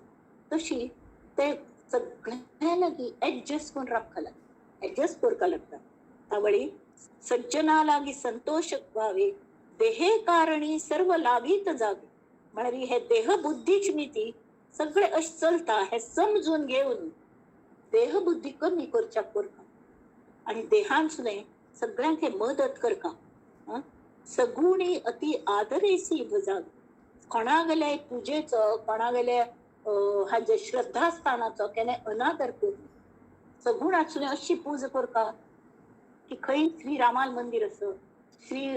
तशी ते सगळ्या लागीं एडजस्ट करून रावपाक लागता, एडजस्ट करपाक लागता. तावळी सज्जना लागीं संतोष व्हावे देहे कारणी सर्व लावीत जावे. म्हळ्यार हे देह बुद्धीच नी सगळे अशें चलता हे समजून घेवन देहबुद्धी कमी करच्याक करता आनी देहान सुद्दां सगळ्यांक हे मदत करता. सगुणी अति आदरेसी भजावे. कोणागेल्या पुजेचो कोणागेल्या हाजे श्रद्धास्थानाचो केन्ना अनादर करूं. सगुणाक सुद्दां अशी पूजा करता की खंय श्री रामाल मंदिर आसा, श्री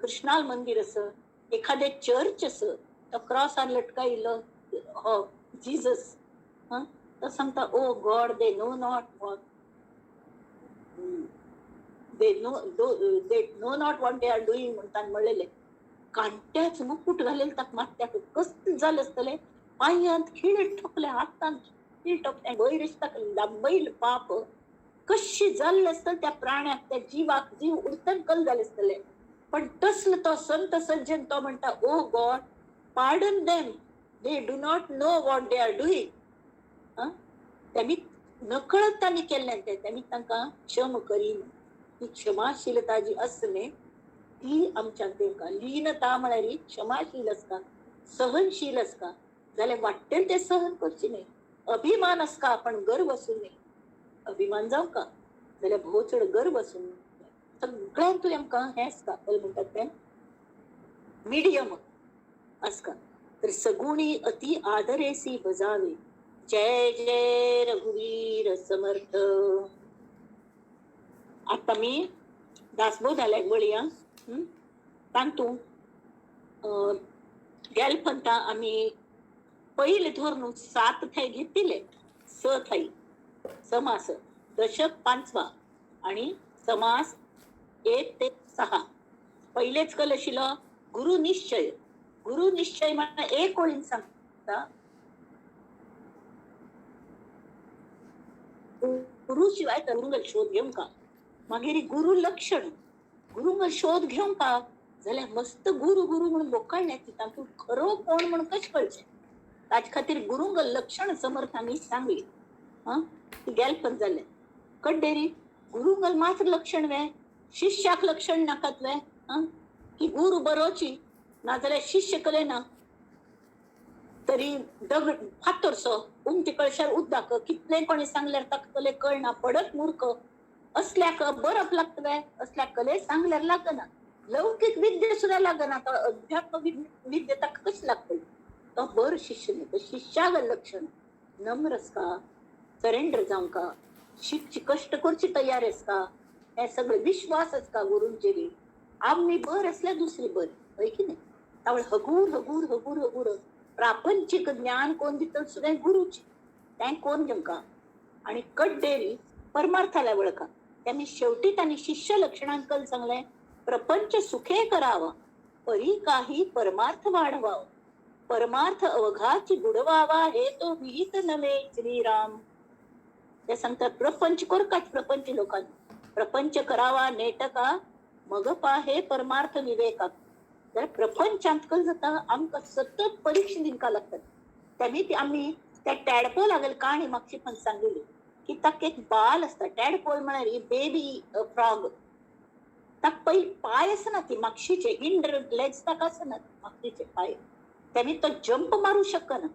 कृष्णाल मंदिर आसा, एखादें चर्च आसा, तो क्रॉसार लटकायिल्लो हो जीजस तो सांगता O God they know not what they know not what they are doing म्हणटान म्हणलेलें. कांट्याच मुकूट घालेलें ताका माथ्याक कसलें जालें आसतलें, पांयांत खिळ ठोकले, हातांत खीळ ठोकले, वयर ताका लांबयलें पाप कशी जाल्लें आसतलें त्या प्राण्याक, त्या जिवाक, जीव उरतन कल जालें आसतलें. पण तसलो तो संत सज्जन तो म्हणटा O God pardon them, they do not know what they are doing. त्यांनी नकळत तांणी केल्लें तें, त्यांनी तांकां क्षम करीन. ही क्षमाशीलता जी आसता न्ही ती आमच्या तेंकां लीनता म्हळ्यार क्षमाशील आसता, सहनशील आसता. जाल्यार वाडटेल तें सहन करचें न्ही. अभिमान आसता पण गर्व आसूं न्ही, अभिमान जावं का जाल्यार भोव चड गर्व आसूं न्ही. सगळ्यांतूय आमकां हें आसता, म्हणटात तें मिडियम आसता. तर सगुणी अति आदरेसी भजावे. जय जय रघुवीर समर्थ. आता मी दासबोधाला वळया. तांतू गेल पंता आमी पहिले धरून 7 थाय घेतले, 6 थाई समास दशक 5 आणि समास 1 ते 6. पहिलेच कल आशिल्लो गुरु निश्चय. गुरु निश्चय म्हळ्यार एक ओळीन सांगता, गुरु शिवाय गुरुंगल शोध घेवंक का. मागीर गुरु लक्षण, गुरुंगल शोध घेवंक का जाल्यार मस्त गुरु गुरु म्हणून बोकाडले ती तातूंत खरो कोण म्हणून कशें कळचें. ताचे खातीर गुरुंगल लक्षण समर्थांनी सांगली. ती गेलपण जालें कड्डेरी गुरुंगल मात्र लक्षण वे, शिष्याक लक्षण नाकात वे. की गुरु बरोची नाजाल्यार शिष्य कले ना तरी दगड फातरसो उमती कळशार उदक कितलें कोणी सांगल्यार ताका कले कळना, पडत मूर्ख असल्याक बरप लागता वे, असल्याक कले सांगल्यार लागना. लौकीक विद्या सुद्दां लागना, तो अध्यात्म विद्या ताका कशी लागतली? तो बरो शिष्य न्ही. तो शिष्यागत लक्षण नम्र आसता, सरेंडर जावंक, शिकची कश्ट करची तयार आसता, हे सगळे विश्वास आसता गुरूंचेर. आमी बर आसल्यार दुसरी बर, हय की न्ही? त्यामुळे हगूर हगूर हगूर हगूर प्रापंचीक ज्ञान कोण दितलो सुद्दां गुरूची, तें कोण घेवंका. आनी कड्डेरी परमार्थाला वळखा. त्यांनी शेवटी त्यांनी शिष्य लक्षणांकल सांगलें, प्रपंच सुखे करावा परी काही परमार्थ वाढवावा, परमार्थ अवघाची बुडवावा हे तो विहित नव्हे श्रीराम. ते सांगतात प्रपंच करकाच प्रपंच लोकांनी, प्रपंच करावा नेटका मग पाहे परमार्थ विवेका. तर प्रपंचांत कल जाता आमकां सतत परीक्षा दिवंक लागतात. त्यांनी ती आमी त्या टॅडपोल लागेल काणी मागची पण सांगिल्ली की ताका एक बाल आसता. टॅडपोल म्हळ्यार बेबी फ्रॉग. ताका पयलीं पांय आसना, ती मागशीचे हिंड लेग्स ताका आसना, मागशीचे पांय, त्यांनी तो जंप मारू शकना.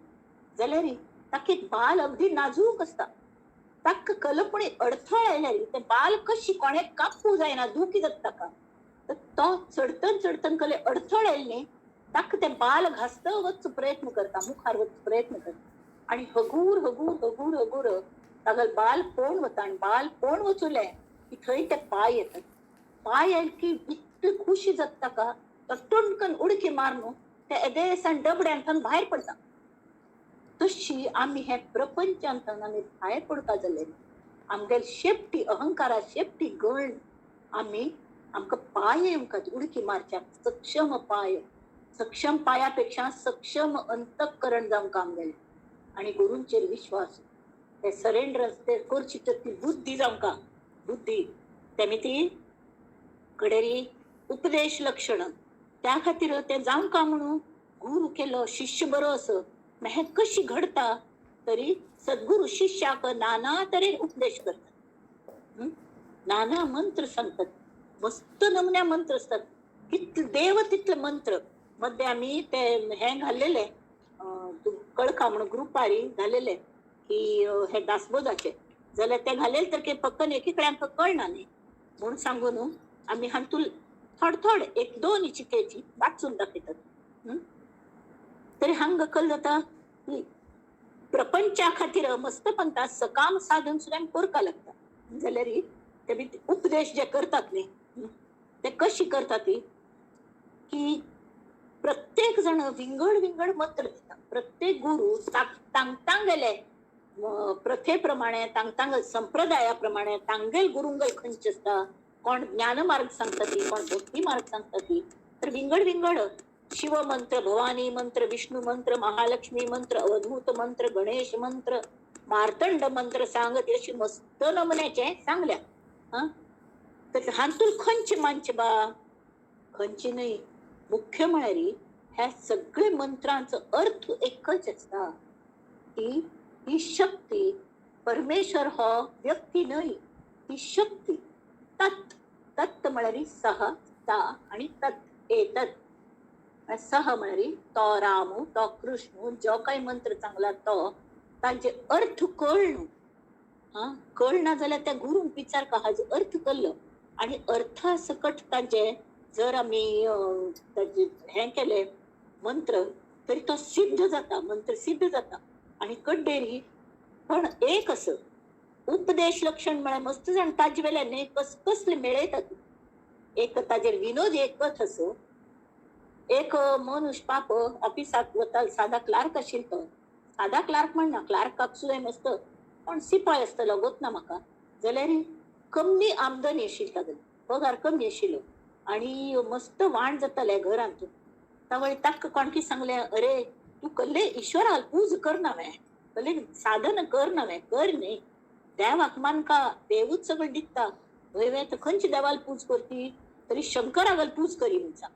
जाल्यार ताका एक बाल अगदी नाजूक आसता. ताका कलपणी अडथळ आयल्यार ते बाल कशी कोणें कापूं जायना, दुखी जाता ताका. तर तो चडतन चडतन कले अडथळ आयले न्ही, ताका ते बाल घासत वचचो प्रयत्न करता, मुखार वचचो प्रयत्न करता. आनी हगूर हगूर हगूर हगूर तागेलो बाल पोण वता. आनी बाल पोण वचुलें की थंय ते पांय येतात. पांय आयले की इतली खुशी जाता ताका, तो टणकन उडकी मारून ते एदेसान डबड्यांतल्यान भायर पडटा. तशी आमी हे प्रपंचांतल्यान आमी भायर पडपा जाले, आमगेले शेपटी अहंकारा शेपटी गण आमी आमकां पांय येवंक उडकी मारच्या सक्षम पांय, सक्षम पांयापेक्षा सक्षम अंतःकरण जावंक आमगेलें. आनी गुरूंचेर विश्वास, ते सरेंडर ते करची ती बुद्धी जावंक बुद्धी तेमी ती कडेरी उपदेश लक्षण. त्या खातीर ते जावंक म्हणून गुरू केलो शिष्य बरो असो हें कशी घडता तरी सद्गुरू शिष्याक नाना तरेन उपदेश करतात, नाना मंत्र सांगतात, मस्त नमुन्या मंत्र असतात, कितले देव तितले मंत्र. मध्ये आमी ते हें घाल्लेले कळका म्हणून ग्रुपारी घालेले की हे दासबोधाचे, जाल्यार ते घालेले तर फक्त एकी कडेन आमकां कळना न्ही म्हणून सांगून आमी हातूंत थोडे थोडे एक दोन चिकेची वाचून दाखयतात. तरी हांगा कल जाता प्रपंचा खातीर मस्त पंता सकाम साधन सुद्दां करपाक लागता. जाल्यार ते उपदेश जे करतात न्ही ते कशी करतात ती की प्रत्येक जण विंगड विंगड मंत्र दिता. प्रत्येक गुरु तांगतांगेले प्रथेप्रमाणे, तांगतांगल संप्रदाया प्रमाणे तांगेल गुरुंगल खंयचे आसता, कोण ज्ञान मार्ग सांगता ती, कोण भक्ती मार्ग सांगता ती. तर विंगड विंगड शिव मंत्र, भवानी मंत्र, विष्णू मंत्र, महालक्ष्मी मंत्र, अवधूत मंत्र, गणेश मंत्र, मार्तंड मंत्र सांगत अशी मस्त नमुन्याचे सांगल्या. हा तर हातूंत खंयचे मानचे बा, खंयचे न्ही. मुख्य म्हळ्यार ह्या सगळे मंत्रांचो अर्थ एकच आसता की ही शक्ती परमेश्वर हो व्यक्ती न्हय, ही शक्ती तत्. तत् म्हळ्यार सह ता आनी तत् एतत्. सह म्हळ्यार तो राम, तो कृष्ण, जो काय मंत्र सांगला तो ताजे अर्थ कळ्ळो. हा कळना जाल्यार त्या गुरूंक विचार का हाजो अर्थ कळ्ळो आनी अर्था सकट ताजे जर आमी ताजे हें केलें मंत्र तरी तो सिद्ध जाता, मंत्र सिद्ध जाता. आनी कड्डेरी पण एक असो उपदेश लक्षण म्हळ्यार मस्त जाण ताजे वेल्यान न्ही कस कसले मेळयतात. एक ताजेर विनोद एक कथ असो, एक मनुष्य पाप ऑफिसाक वता, सादा क्लार्क आशिल्लो तो, सादा क्लार्क म्हणना, क्लार्काक सुद्दां मस्त पण सिपाय आसतलो गोत ना म्हाका, जाल्यार कमी आमदनी आशिल्ली तागेली, पगार कमी आशिल्लो आनी मस्त वाण जाताले घरांत. तावळ ताका कोणकी सांगलें, अरे तूं कसले ईश्वराक पूज करना वे, कसले साधन करना वे, कर न्ही, देवाक मानका, देवूच सगळें दिता, हय वे, तर खंयच्या देवाक पूज करती तरी शंकराक पूज करी म्हूण सांग.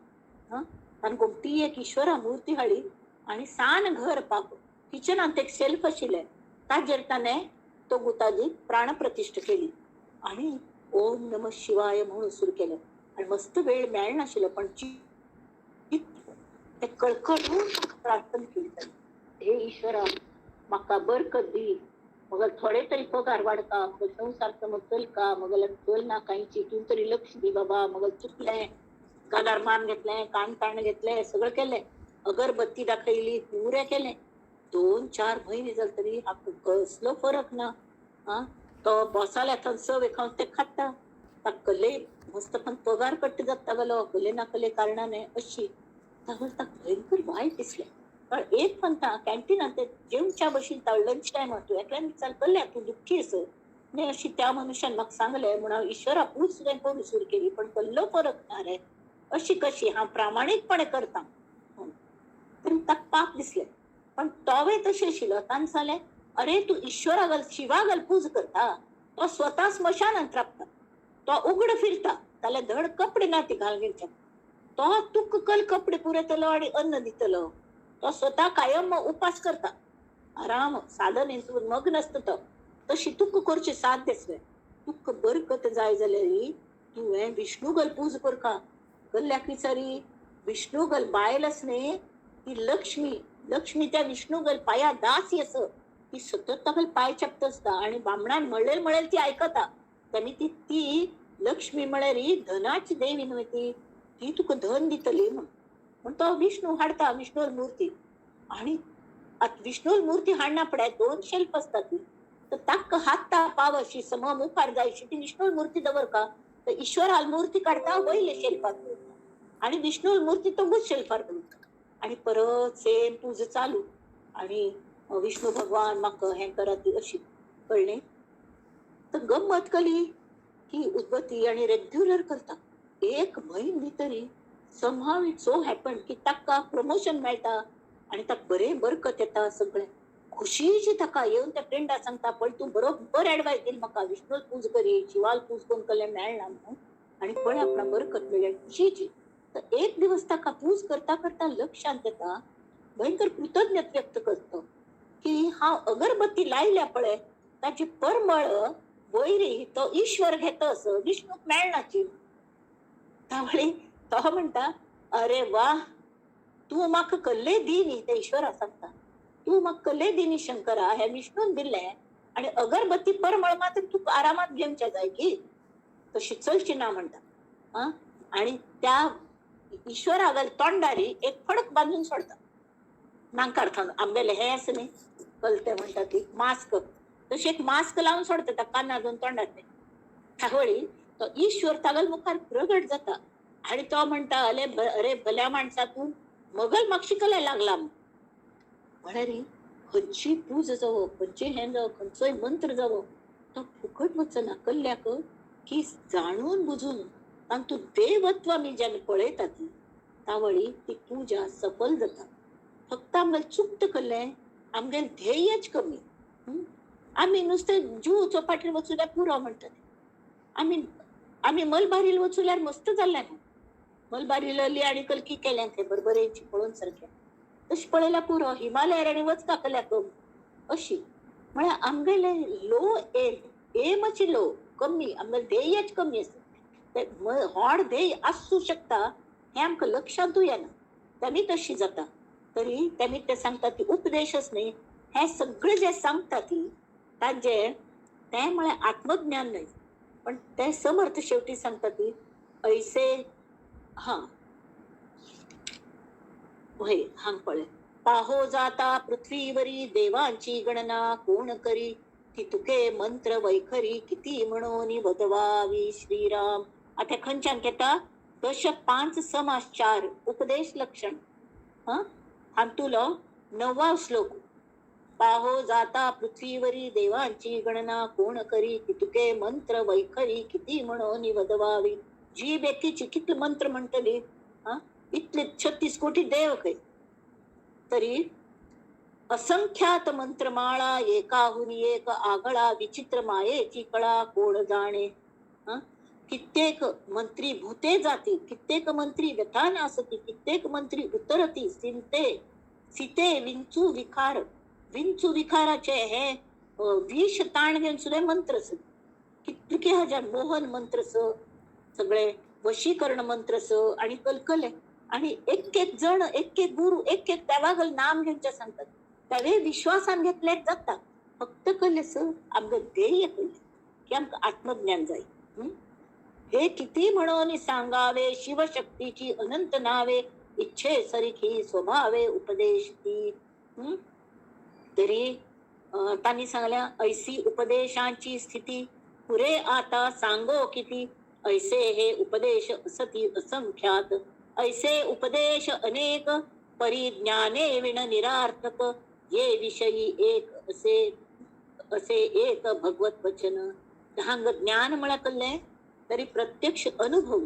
हां आनी गोमटी एक ईश्वरा मूर्ती हाडली आनी सान घर पाप किचनांत एक शेल्फ आशिल्लें ताजेर ताणें तो गुताजी प्राणप्रतिष्ठा केली आनी ओम नमः शिवाय म्हणून सुरू केलें. आनी मस्त वेळ मेळनाशिल्लो पण ते कळकळून प्रार्थना केली ताणें, हे ईश्वरा म्हाका बरकत दी, मग थोडे तरी पगार वाडका, मग संवसार समज चलका, मग चल ना कांयची, तूं तरी लक्ष दी बाबा, मग चुकलें धक्कादार मान घेतले, कान ताण घेतले, सगळं केलंय, अगरबत्ती दाखयली, पुरे केले. 2-4 महिने जाले तरी हाका कसलो फरक ना. आं, तो बॉसाल्या थंय सव खावन ते खाता, ताका कसले मस्त पण पगार कट्ट जाता गेलो, कसले ना कसले कारणाने अशी. ताका भयंकर वायट दिसलें. पण एक म्हणटा कॅन्टीनात ते जेवच्या बशीन लंच टायम तूं एकल्यान विचार कल्ल्या तूं दुख्खी आस न्ही अशी त्या मनुष्यान म्हाका सांगलें म्हणून हांव ईश्वरा पूज सुद्दां करूं सुरू केली, पण कसलो फरक ना रे, अशी कशी हांव प्रामाणीकपणे करता. तरी ताका पाप दिसलें, पण तोवय तशें आशिल्लो. ताणें सांगलें, अरे तूं ईश्वरा शिवा पूज करता, तो स्वता स्मशानांत राबता, तो उगड फिरता, ताले धड कपडे ना ती घाल घेवचे, तो तुका कल कपडे पुरयतलो आनी अन्न दितलो, तो स्वता कायम उपास करता, आराम साधन मग्न आसता तो, तशी तुका करचें साध्य आसलें. तुका बरकत जाय जाल्यार तुवें विष्णुगल पूज करका. कल्ल्याक विचारी, विष्णुगल बायल आस न्ही ती लक्ष्मी, लक्ष्मी त्या विष्णुगल पाया दासी आस, ती सतत ताका पांय चेपता आसता आनी बामणान म्हणलेल म्हणलेल ती आयकता. तेमी ती ती लक्ष्मी म्हळ्यार ही धनाची देवी न्हय, ती ती तुका धन दितली म्हण. म्हण तो विष्णू हाडटा विष्णुल मूर्ती, आनी आतां विष्णुल मूर्ती हाडना पळय 2 शेल्फ आसता ती, तर ताका हात पाव अशी सम मुखार जायशी ती विष्णुल मूर्ती दवरका, तर ईश्वराल मूर्ती काडटा वयले शेल्फार दवरता आनी विष्णुल मूर्ती तोगूच शेल्फार दवरता, आनी परत सेम पूज चालू, आनी विष्णू भगवान म्हाका हें करात अशी. कळ्ळें? तर गम्मत कली की उदबत्ती आनी रेग्युलर करता. 1 म्हयनो तरी somehow it so happened की ताका प्रमोशन मेळटा आनी ताका बरें बरकत येता, सगळें खुशीची ताका येवन त्या फ्रेंडा सांगता, पळय तूं बरोबर एडवायस दिली म्हाका, विष्णूल पूज करी, शिवाल पूज करून कल्ले मेळना म्हणून, आनी पळय आपणा बरकत मेळ्ळी खुशीची. तर एक दिवस ताका पूज करता करता लक्षांत येता, भयंकर कृतज्ञत व्यक्त करतो की हांव अगरबत्ती लायल्या पळय ताची परमळ वयरी तो ईश्वर घेता असो विष्णूक मेळनाची. तावळी तो म्हणटा, अरे वा, तूं म्हाका कल्ले दी न्ही, ते ईश्वरा सांगता, तूं म्हाका कल्ले दी न्ही शंकरा, हें विष्णून दिल्लें, आनी अगरबत्ती परमळ मात्र तुका आरामात घेवच्या जाय की, तशी चलची ना म्हणटा. आं, आनी त्या ईश्वरा तोंडारी एक फडक बांदून सोडता, नांकार थावन आमगेलें हें आसा न्ही कलते म्हणटा ती मास्क, तशी एक मास्क लावन सोडता त्या कानार दोन तोंडार. तावळी तो ईश्वर तागल मुखार प्रगट जाता आनी तो म्हणटा, अरे अरे भल्या माणसा, तूं मगल मागशी कला लागला. म्हळ्यार खंयची पूज जावो, खंयचे हें जावो, खंयचोय मंत्र जावो, तो फुकट वचना. कल्ल्याक की जाणून बुजून तांतूं देवत्व आमी जेन्ना पळयतात तावळी ती पूजा सफल जाता. फक्त आमगेलें चुकता कल्लें, आमगेलें ध्येयच कमी. आमी नुस्तें जीव चौपाटीर वचूल्यार पुरो म्हणटात, आमी आमी मलबारील वचूल्यार मस्त जाल्लें, मलबारील आनी कलकी केल्यां थंय बरोबरेची पळोवन सारकें, तशें पळयल्यार पुरो. हिमालयार आनी वचता कल्या कमी अशी. म्हळ्यार आमगेलें लो एम, एमच लो कमी, आमगेलें ध्येयच कमी आसा. तें व्हड ध्येय आसूं शकता हें आमकां लक्षांतूय येना, तेमी तशी जाता. तरी तेमी ते सांगता ती उपदेशच न्ही, हें सगळें जें सांगता ती ताजें तें म्हळ्यार आत्मज्ञान न्हय, पण ते समर्थ शेवटी सांगता ती ऐसे हां हय हांग पळय, पाहो जाता पृथ्वीवरी देवांची गणना कोण करी, ती तुके मंत्र वैखरी किती म्हणून वदवावी श्रीराम. आतां खंयच्यान घेता? दशक 5 समास 4 उपदेश लक्षण. हां, हातूंतलो 9वा श्लोक. पाहो जाता पृथ्वीवरी देवांची गणना कोण करी, कितुके मंत्र वैखरी किती म्हणून वदवावी. जी व्यक्तीची कितले मंत्र म्हणटली, हां, इतले 36 कोटी देव खंय. तरी असंख्यात मंत्रमाळा एकाहून एक आगळा विचित्र मायेची कळा कोण जाणे. हां, कित्येक मंत्री भूते जाती, कित्येक मंत्री व्यथा नासती, कित्येक मंत्री उतरती सिंते सीते विंचू विखार. विंचू विखाराचे हे विष ताण घेवन सुद्दां मंत्र आसत कितके हजार, मोहन मंत्र सगळे, वशीकरण मंत्र आणि कलकले. आणि एक एक जण, एक एक गुरु, एक एक देवागल नाम घेवचे सांगतात, त्यावे विश्वासान घेतले जाता. फक्त कल्लें आमकां ध्येय कल्लें की आमकां आत्मज्ञान जाय. हे किती म्हणून सांगावे, शिवशक्तीची अनंत नावे, इच्छे सरिखी स्वभावे उपदेश ती. तरी त्यांनी सांगल्या ऐसी उपदेशांची स्थिती पुरे आता सांगो किती, ऐसे हे उपदेश असती असंख्यात, ऐसे उपदेश अनेक परिज्ञाने विण निरार्थक, ये विषयी एक असे असे एक भगवत वचन. हांगा ज्ञान म्हळ्यार कसलें तरी प्रत्यक्ष अनुभव.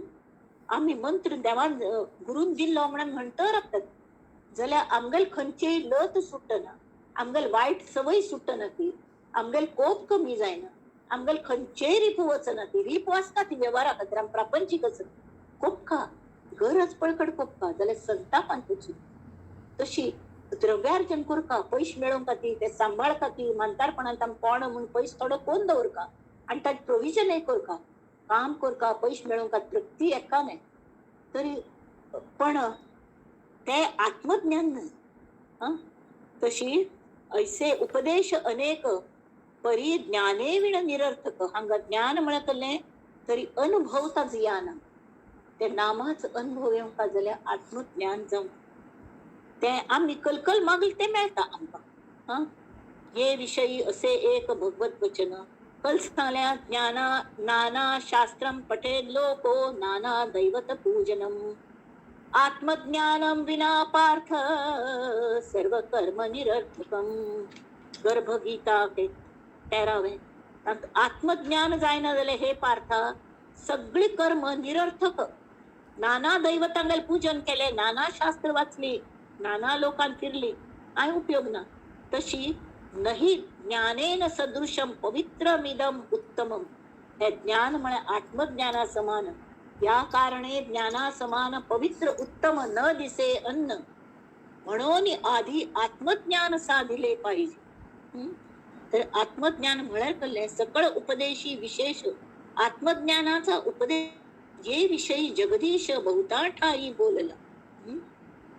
आमी मंत्र देवान गुरून दिल्लो म्हणून म्हणत रावतात जाल्यार आमगेल खंयचीय लत सुटना, आमगेल वायट सवय सुटना, ती आमगेल कोप कमी जायना, आमगेल खंयचेय रिपू वचना. ती रिपू आसता ती वेव्हारा खातीर, आमी प्रापंचीक आसता. कोपका गरज पळकड कोपका जाल्यार संतापान वचून तशी द्रव्यार्जन करका, पयशे मेळोवंक खातीर ते सांबाळ खातीर म्हातारपणांत आमी कोण म्हूण पयशे थोडो कोण दवरका आनी ताजें प्रोविजनय करका, काम करका, पयशे मेळोवंक खातीर प्रती एका न्हय तरी पण ते आत्मज्ञान न्हय. तशी ऐसे उपदेश अनेक परी ज्ञाने विण निरर्थक. हांगा ज्ञान म्हळ्यार कसलें तरी अनुभवता जियाना, ते नामाच अनुभव येवंक जाल्यार आत्मज्ञान जावंक ते आमी कलकल मागले ते मेळटा आमकां. हे विषयी असे एक भगवत वचन. कल सांगल्या ज्ञाना नाना शास्त्रम पठेद लोको नाना दैवत पूजनम, आत्मज्ञानम विना पार्थ सर्व कर्म निरर्थकम. गर्भगीता 13वें. आत्मज्ञान जायना जाल्यार हे पार्था सगळी कर्म निरर्थक. नाना दैवतांगेल पूजन केले, नाना शास्त्र वाचली, नाना लोकांत फिरली, काय उपयोग ना. तशी नहीं ज्ञानेन सदृशम पवित्रमिदम उत्तमम. हे ज्ञान म्हळ्यार आत्मज्ञाना समान. या कारणे ज्ञाना समान पवित्र उत्तम न दिसे अन्न, म्हणून आधी आत्मज्ञान साधिले पाहिजे. तर आत्मज्ञान म्हळ्यार कसलें सकळ उपदेशी विशेष आत्मज्ञानाचा उपदेश जे विषयी जगदीश बहुता ठाई बोलला.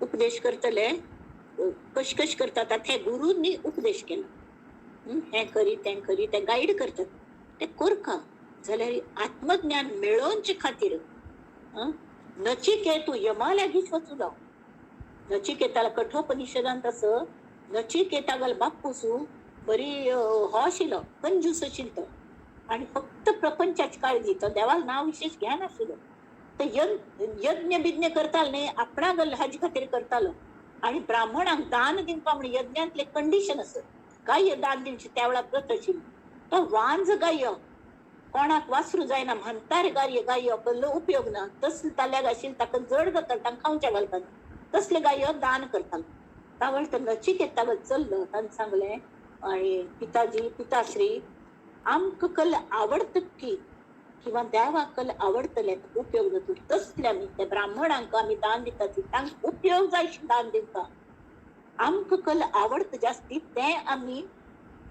उपदेश करतले कश कश करतात हे गुरूंनी उपदेश केला, हें करी तें करी, ते गायड करतात ते करका जाल्यार आत्मज्ञान मेळोवचे खातीर नचिकेत तू यमा लागींच वचूं जाव. नचिकेताला कठोपनिषदांत असं नचिकेतागल बापूसू बरी हो आशिल्लो, कंजूस आशिल्लो तो आनी फक्त प्रपंचाची काळजी, तो देवाक नांव विशेष घेनाशिल्लो. तो यज्ञ बिज्ञ करतालो न्ही आपणाक हाजे खातीर करतालो आनी ब्राह्मणांक दान दिवपा म्हण यज्ञांतले कंडिशन आसत गाय दान दिवची त्या वेळार प्रथ आशिल्ली. तो वांज गाय कोणाक वासरू जायना म्हातारे गाय गाय कसलो उपयोग ना, तसले ताल्याक आशिल्ले ताका जड जाता तांकां खावच्या घालता, तसले गाय दान करतालो. तावळ तो नचिकेतागेर चल्लो, ताणें सांगलें आनी पिताजी पिताश्री आमकां कल आवडत की किंवा देवाक कल आवडतले उपयोग जाता तसले आमी त्या ब्राह्मणांक आमी दान दितात तांकां उपयोग जाय दान दिवपाक. आमकां कल आवडत जास्ती तें आमी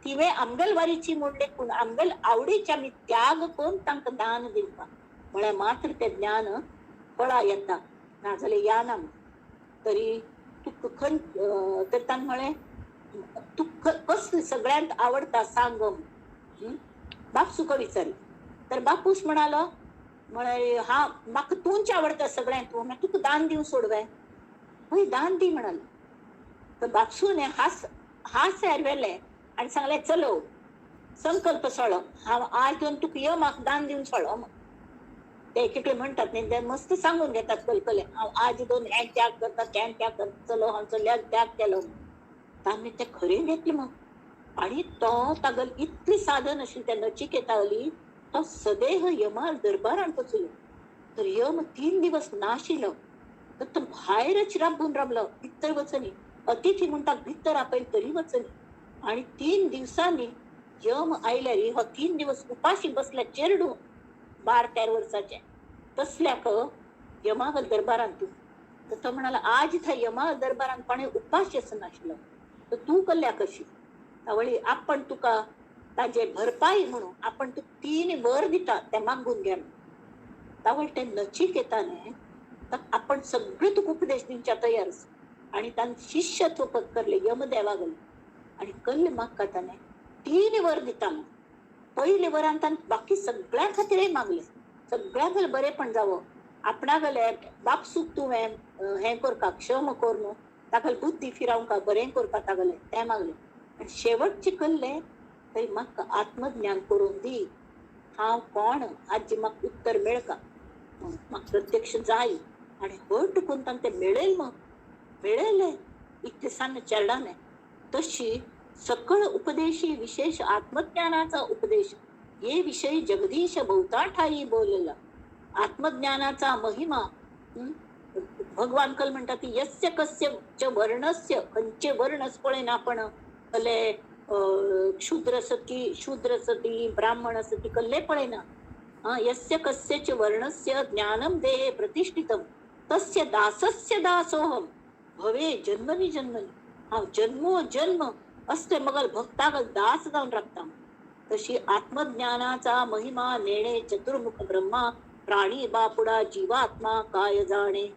तिवें आमगेल वारीची म्हूण लेखून आमगेल आवडीचे आमी त्याग करून तांकां दान दिवपाक म्हळ्यार मात्र तें ज्ञान फळा येता, नाजाल्यार या ना. तरी तुका खंय तर ताणें म्हळें तुका कसलें सगळ्यांत आवडटा सांग. बापसुका विचारलें तर बापूस म्हणालो म्हळें हा म्हाका तूंच आवडटा सगळ्यांत, तूं तुका दान दिवन सोडवे, हय दान दी म्हणालो. तर बापसून हास हास व्हेलें आनी सांगलें चलो संकल्प सोडो, हांव आज येवन तुका यो म्हाका दान दिवन सोडो. ते एक एकले म्हणटात न्ही ते मस्त सांगून घेतात कलकले, हांव आज दोन हें त्याग करता तें त्याग करता, चलो हांव चल्याक त्याग केलो. तांणी तें खरें घेतलें मग आनी तो तागेल इतली साधन आशिल्ली त्या नचिकेताली, तो सदेह यमाल दरबारान वचलो. तर यम 3 दिवस नाशिल्लो, तर तो भायरच राबून रावलो, भितर वचनी, अतिथी म्हणटा भितर आपयले तरी वचनी. आनी 3 दिवसांनी यम आयल्यार हो 3 दिवस उपाशी बसल्या चेरडू 12-13 वर्साचे तसल्याक यमागल दरबारान तूं. तर तो म्हणाला आज थंय यमा दरबारान कोणें उपाशी आसनाशिल्लो, तर तूं कल्ल्या कशी तावळी आपण तुका ताजे भरपाई म्हणून आपण तुका 3 वर दिता ते मागून घे. तावळ ते नचिकेताने आपण सगळे तुका उपदेश दिवच्या तयार आसा आनी तांचे शिष्यत्व पत्करले यमदेवागल आनी कल्ले मागता ताणें 3 वर दिता. पयले वरान ताणें बाकी सगळ्यां खातीरय मागले, सगळ्यांक बरेंपण जावो, आपणागले बापसूक तुवें हें करका, क्षम कर न्हू, ताका बुद्धी फिरावंका, बरें करपा तागले तें मागलें. आनी शेवटचें कल्लें थंय म्हाका आत्मज्ञान करून दी, हांव कोण हाजी म्हाका उत्तर मेळका, म्हाका प्रत्यक्ष जाय. आनी हट करून तांकां तें मेळयल, मग मेळयलें इतलें सान्न चेरडाने. तशी सकळ उपदेशी विशेष आत्मज्ञानाचा उपदेश हे विषयी जगदीश भोवता ठाई बोलला. आत्मज्ञानाचा महिमा भगवान कल म्हणटा की यस्य कस्य च वर्णस्य, खंयचे वर्ण पळयना आपण, कले क्षुद्र सती शूद्र सती ब्राह्मण सती कल्ले पळयना. यस्य कस्य च वर्णस्य ज्ञानम देहे प्रतिष्ठितम तस्य दासस्य दासोहम भवे जन्मनी जन्मनी. हांव जन्मो जन्म असले मगल भक्तागल दास जावन राखता. तशी आत्मज्ञानाचा महिमा नेणे चतुर्मुख ब्रह्मा प्राणी बापुडा जीवात्मा काय जाणे.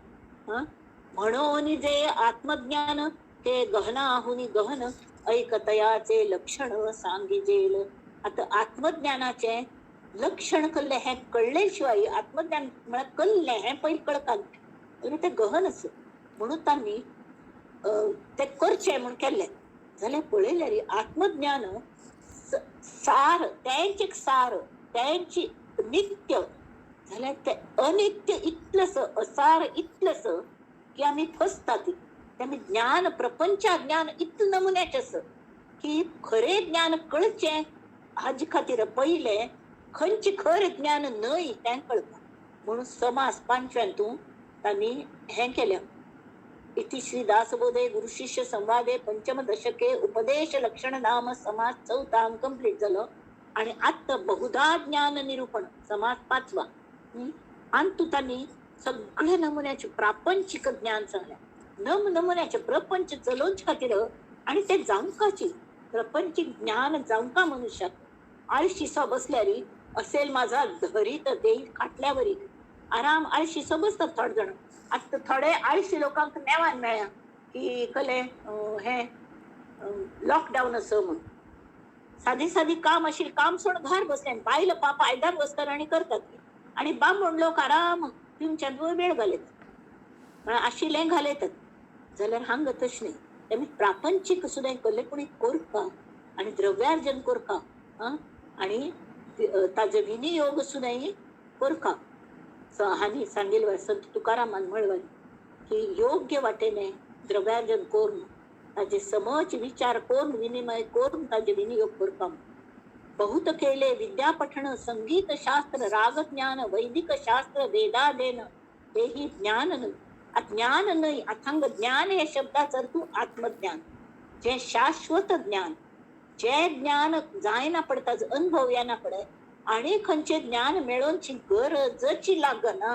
म्हणून जे आत्मज्ञान ते गहनाहुनी गहन ऐकतयाचे लक्षण सांगिजेल. आता आत्मज्ञानाचे लक्षण कल्ले हें कळ्ळे शिवाय आत्मज्ञान म्हळ्यार कल्ले हें पयलीं कळका, ते गहन आसा म्हणून तांणी ते करचें म्हूण केल्लें. जाल्यार पळयल्यार आत्मज्ञान सार, तेंच एक सार, तेंच नित्य, जाल्यार ते अनित्य इतलेंस, असार इतलेंस की आमी फसतात. ते आमी ज्ञान प्रपंचा ज्ञान इतलें नमुन्याचें आसा की खरें ज्ञान कळचें हाजे खातीर पयलें खंयचें खरें ज्ञान न्हय तें कळपा म्हणून समास पांचव्यांतून तांणी हें केलें. इति श्री दासबोधे गुरुशिष्य संवादे पंचम दशके उपदेश लक्षण नाम समास चौथा कंप्लीट जालो. आणि आत्ता बहुधा ज्ञान निरूपण समास पाचवा आनी तूं तांणी सगळे नमुन्याचे प्रापंचिक ज्ञान सांगलें. नम नमुन्याचे प्रपंच चलोवचे खातीर आनी ते जावंकाची प्रपंचिक ज्ञान जावंका मनुष्याक. आळशीसो बसल्यार असेल माझा धरीत देईल खाटल्यावरी आराम. आळशीसो बसतात थोडे जण. आतां थोडे आळशी लोकांक नेवान मेळ्ळा की कले हें लॉकडावन आसा म्हूण सादी सादी काम आशिल्लें काम सोडून घर बसले, बायल पाप आयदन बसतात आनी करतात, आनी बामण लोक आराम तुमच्यान वेळ घालयतात, म्हळ्यार आशिल्लें घालयतात. जाल्यार हांगा तशें न्ही, तेमी प्रापंचीक सुद्दां कल्ले कोणी करपा आनी द्रव्यार्जन करपा आनी ताजो विनियोग सुद्दां करपा. हांणी सांगिल्लें संत तुकारामान म्हणलें की योग्य वाटेने द्रव्यार्जन करून ताजे समज विचार करून विनिमय करून ताजे विनियोग करपा. बहुत केले विद्यापठण संगीत शास्त्र रागज्ञान वैदिक शास्त्र वेदाध्ययन हेही ज्ञान न्हय. अज्ञान न्हय, अथांग ज्ञान हे शब्दाचो अर्थ आत्मज्ञान, जे शाश्वत ज्ञान, जे ज्ञान जायना पडता, अनुभव येना पडे आनी खंयचें ज्ञान मेळोवची गरजची लागना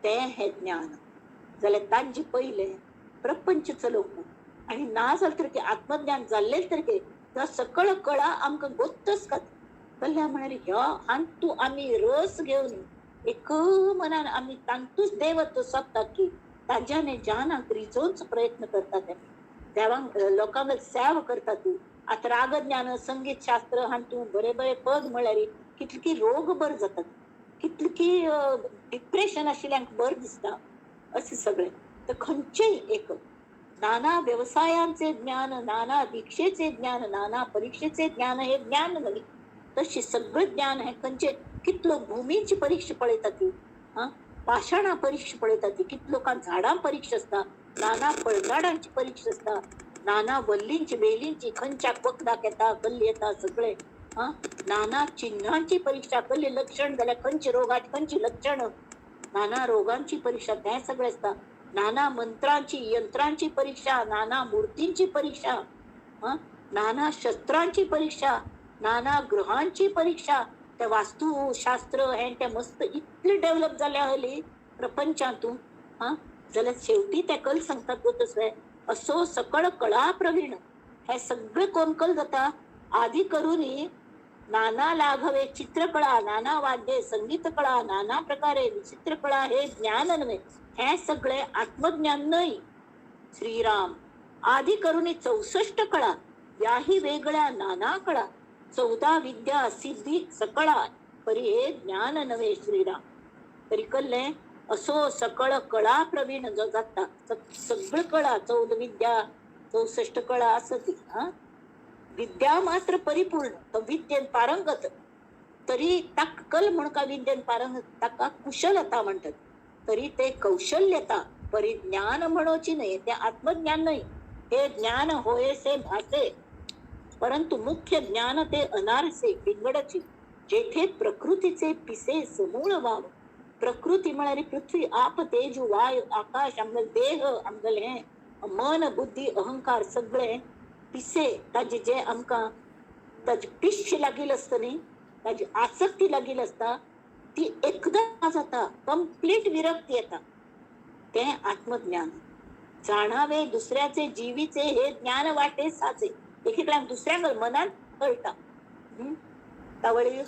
तें हें ज्ञान. जाल्यार तांचे पयलें प्रपंच चलोवंक आनी ना जालें तर आत्मज्ञान जाल्लें तर ह्या सकळ कळा आमकां गोत्तच खाता. कल्ल्या म्हळ्यार ह्या हातूंत आमी रस घेवन एक मनान आमी तांतूच देवत्व सोदतात की ताज्याने जानाक रिजोवचो प्रयत्न करतात, देवांक लोकांक सेवा करतात. आतां रागज्ञान संगीत शास्त्र हातूंत बरे बरे पद म्हळ्यार कितले की रोग बर जातात, कितले की डिप्रेशन आशिल्ल्यांक बरें दिसता, अशें सगळें. तर खंयचेय एक नाना व्यवसायांचे ज्ञान, नाना दीक्षेचे ज्ञान, नाना परीक्षेचे ज्ञान हे ज्ञान न्हय. तशें सगळें ज्ञान हें खंयचें कितलो भुमीची परीक्षा पळयता ती, पाशाणा परीक्षा पळयता ती, कितलो लोकांक झाडां परीक्षा आसता, नाना फळझाडांची परीक्षा आसता, नाना वल्लींची वेलींची खंयच्याक वखदाक येता कल्ली येता सगळे, नाना चिन्हांची परीक्षा, कल्ली लक्षण जाल्यार खंयचे रोगाची खंयची लक्षण, नाना रोगांची परीक्षा तें सगळें आसता, नाना मंत्रांची यंत्रांची परीक्षा, नाना मूर्तींची परीक्षा, नाना शस्त्रांची परीक्षा, नाना ग्रहांची परीक्षा. ते वास्तुशास्त्र हें तें मस्त इतलें डेव्हलप जाल्या हली प्रपंचांतून. जाल्यार शेवटी ते कल सांगतात गो तसलें असो सकळ कळा प्रवीण हे सगळें कोण कल जाता आदी करूनही नाना लाघवे चित्रकळा, नाना वाद्ये संगीत कळा, नाना प्रकारे विचित्र कळा हे ज्ञान न्हय, हे सगळे आत्मज्ञान न्हय. श्रीराम आदी करूनही 64 कळा याही वेगळ्या नाना कळा 14 विद्या सिद्धी सकळा परी हे ज्ञान नव्हे श्रीराम. तरी कल्ले असो सकळ कळा प्रवीण जो जाता, सगळं कळा, 14 विद्या 64 कळा असती. हा विद्या मात्र परिपूर्ण, तो विद्येन पारंगत, तरी ताक कल म्हण का विद्येन पारंगत ताका कुशलता म्हणतात, तरी ते कौशल्यता परिज्ञान म्हणोची नाही, ते आत्मज्ञान नाही. हे ज्ञान होयसे भासे, परंतु मुख्य ज्ञान ते अनारसे पिंगडची, जेथे प्रकृतीचे पिसे समूळ वाव. प्रकृती म्हळ्यार पृथ्वी, आप, तेज, वायू, आकाश, आमगेल देह, आमगेल हे मन, बुद्धी, अहंकार सगळे पिसे ताजे जे आमकां ताजी पिश्य लागिल आसता न्ही, ताजी आसक्ती लागिल आसता, ती एकदां जाता, कंप्लीट विरक्ती येता. तें आत्मज्ञान. जाणावे दुसऱ्याचे जीवीचे हे ज्ञान वाटे साचे. एक एकल्याक दुसऱ्यांक मनान कळटा. तावळी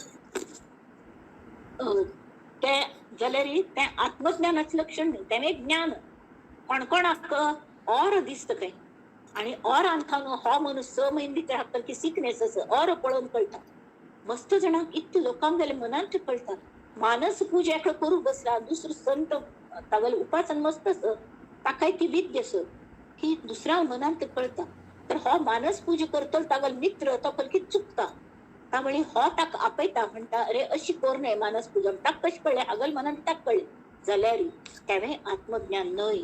तें जाल्यार तें आत्मज्ञानाचें लक्षण न्हय, तें एक ज्ञान. कोण कोणाक और दिसता खंय, आनी और आमकां न्हू हो मनीस 6 म्हयने भितर हाका की सिकनेस आसा, और पळोवन कळटा. मस्त जाणांक इतले लोकांक जाल्यार मनांत कळटा. मानस पूजा एकलो करूंक बसला, दुसरो संत तागेलें उपासन मस्त आसा, ताकाय ती विद्या आसा की दुसऱ्या मनांत कळटा. तर हो मानस पूजा करतलो तागेलो मित्र तो कलकी चुकता, तावळी हो ताका आपयता, म्हणटा अरे अशी कर न्हय मानस पूजा. ताका कशें कळ्ळें? हागल मनान ताका कळ्ळें. जाल्यार तेवें आत्मज्ञान न्हय.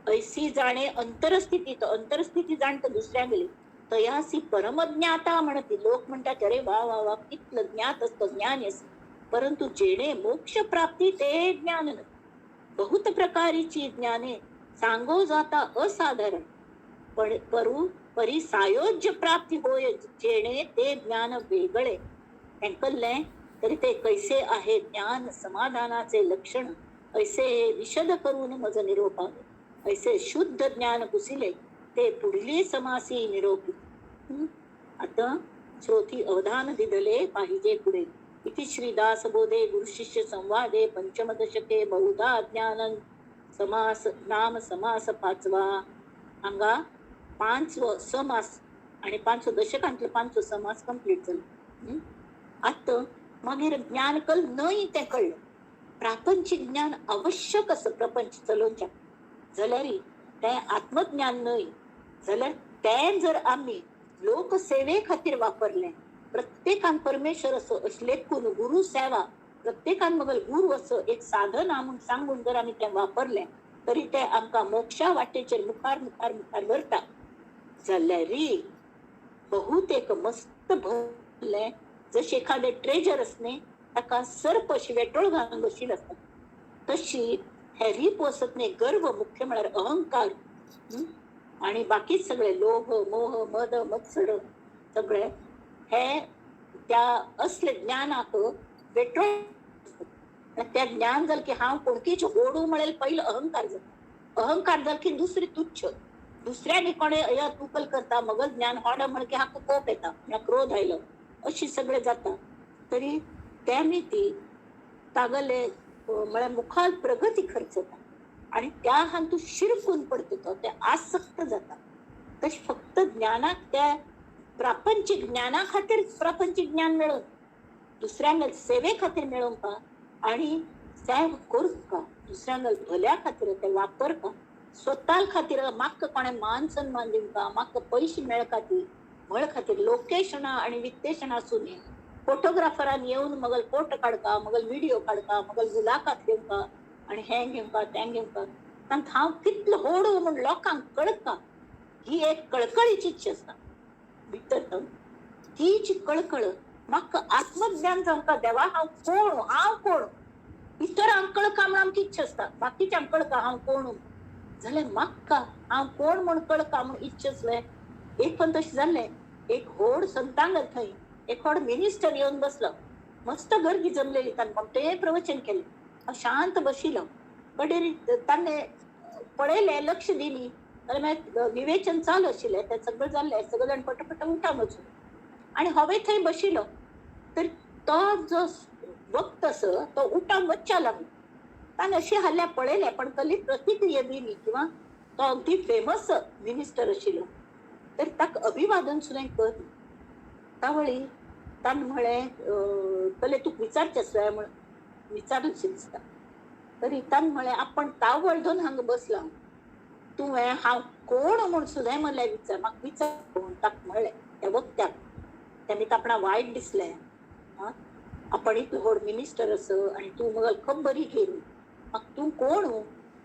ऐसी जाणे अंतरस्थिती, तो अंतरस्थिती जाणता दुसऱ्या गेली, तयासी परमज्ञाता म्हणती. लोक म्हणतात अरे वा वा वा कितलं ज्ञात असतं, ज्ञान आसा, परंतु जेणे मोक्ष प्राप्ती ते ज्ञान न्हय. बहुत प्रकारीची ज्ञाने सांगो जाता असाधारण, पण परू परी सायोज्य प्राप्ती होय जेणे ते ज्ञान वेगळे. तेंकल्लें तरी ते कैसे आहे ज्ञान समाधानाचे लक्षण, ऐसे हे विशद करून मज निरोपावे. ऐसे शुद्ध ज्ञान कुसिले ते पुढले समासी निरोपी. आता श्रोती अवधान दिदले पाहिजे पुढे. इति श्री दासबोधे गुरु शिष्य संवादे पंचम दशके बहुधा ज्ञान समास नाम समास 5वा. हांगा 5वो समास आणि 5 दशकांतलो 5वो समास कंप्लीट जालो. आतां मागीर ज्ञान कल न्हय तें कळ्ळें. प्रापंचीक ज्ञान आवश्यक आसा प्रपंच चलोवच्याक, जाल्यार तें आत्मज्ञान न्हय. जाल्यार तें जर आमी लोकसेवे खातीर वापरलें, प्रत्येकान परमेश्वर असो अशें लेखून गुरु सेवा, प्रत्येकान मगल गुरु असो एक साधन म्हूण सांगून जर आमी तें वापरलें तरी तें आमकां मोक्षा वाटेचेर मुखार मुखार मुखार व्हरता. जाल्यार बहुतेक मस्त भरलें, जशें एखादें ट्रेजर आसा न्ही, ताका सर्प अशी वेटोळ घालून बशिल्ली आसता, तशी हे रिप वसत न्ही, गर्व मुख्य म्हळ्यार अहंकार आणि बाकी सगळे लोभ, मोह, मद, मत्सर सगळे हे त्या असले ज्ञानाक वेटोळ. त्या ज्ञान जालें की हांव कोणकीच ओडू म्हणल्यार पयलो अहंकार जाता. अहंकार जालो की दुसरी तुच्छ, दुसऱ्यानी कोणे अया तुकल करता मगल ज्ञान होड म्हण की हाका कोप येता, म्हळ्यार क्रोध आयलो, अशी सगळे जाता. तरी त्या ती तागले म्हळ्यार मुखार प्रगती खर्च जाता आणि त्या हान तूं शिरकून पडटा, तो ते आसक्त जाता. तशें फक्त ज्ञानाक त्या प्रापंचीक ज्ञाना खातीर प्रापंचीक ज्ञान मेळोवन दुसऱ्यांक सेवे खातीर मेळोवंक आणि सेव करूंक, दुसऱ्यांक भल्या खातीर ते वापरका, स्वता खातीर म्हाका कोणें मान सन्मान दिवंका, म्हाका पयशे मेळका ती म्हळ खातीर लोकेशनां आनी वित्तेशणां आसूं न्ही, फोटोग्राफरान येवन मगल फोटो काडका, मगल व्हिडिओ काडका, मगल मुलाखत घेवका आनी हें घेवका तें घेवका, तांकां हांव कितलो होडू म्हूण लोकांक कळका, ही एक कळकळीची इच्छा आसता भितर. तीची कळकळ म्हाका आत्मज्ञान जावंका, देवा हांव कोण, हांव कोण, इतरांक कळका म्हूण आमची इच्छा आसता, बाकीच्यांक कळका हांव कोण, जाल्यार म्हाका हांव कोण म्हूण कळका म्हूण इच्छा आसलें. एक पण तशें जाल्लें, एक व्हड संतांग थंय एक व्हड मिनिस्टर येवन बसलो, मस्त गर्दी जमलेली, ताणें मोठें प्रवचन केलें, हांव शांत बशिल्लो. कडेन ताणें पळयलें, लक्ष दिली, जाल्यार मागीर विवेचन चालू आशिल्लें, तें सगळें जाल्लें, सगळे जाण पटपट उठान वचून आनी हांवें थंय बशिल्लो. तर तो जो वक्त आसा तो उठान वचच्या लागलो, ताणें अशी हल्ल्या पळयलें पण कसली प्रतिक्रिया दिली, किंवा तो अगदी फेमस मिनिस्टर आशिल्लो, तर ताका अभिवादन सुद्दां कर. तावळी ताणें म्हळें कले तुका विचारचें आसलें म्हण विचारलेंशें दिसता. तरी ताणें म्हळें आपण तावळ धरून हांगा बसला, तुवें हांव कोण म्हूण सुद्दां म्हणल्यार विचार, म्हाका विचार म्हूण ताका म्हणलें त्या वक्त्याक. तेमी आपणा वायट दिसलें, आं आपण इतलो व्हड मिनिस्टर आस आनी तूं मगल खबरी घेवन म्हाका तूं कोण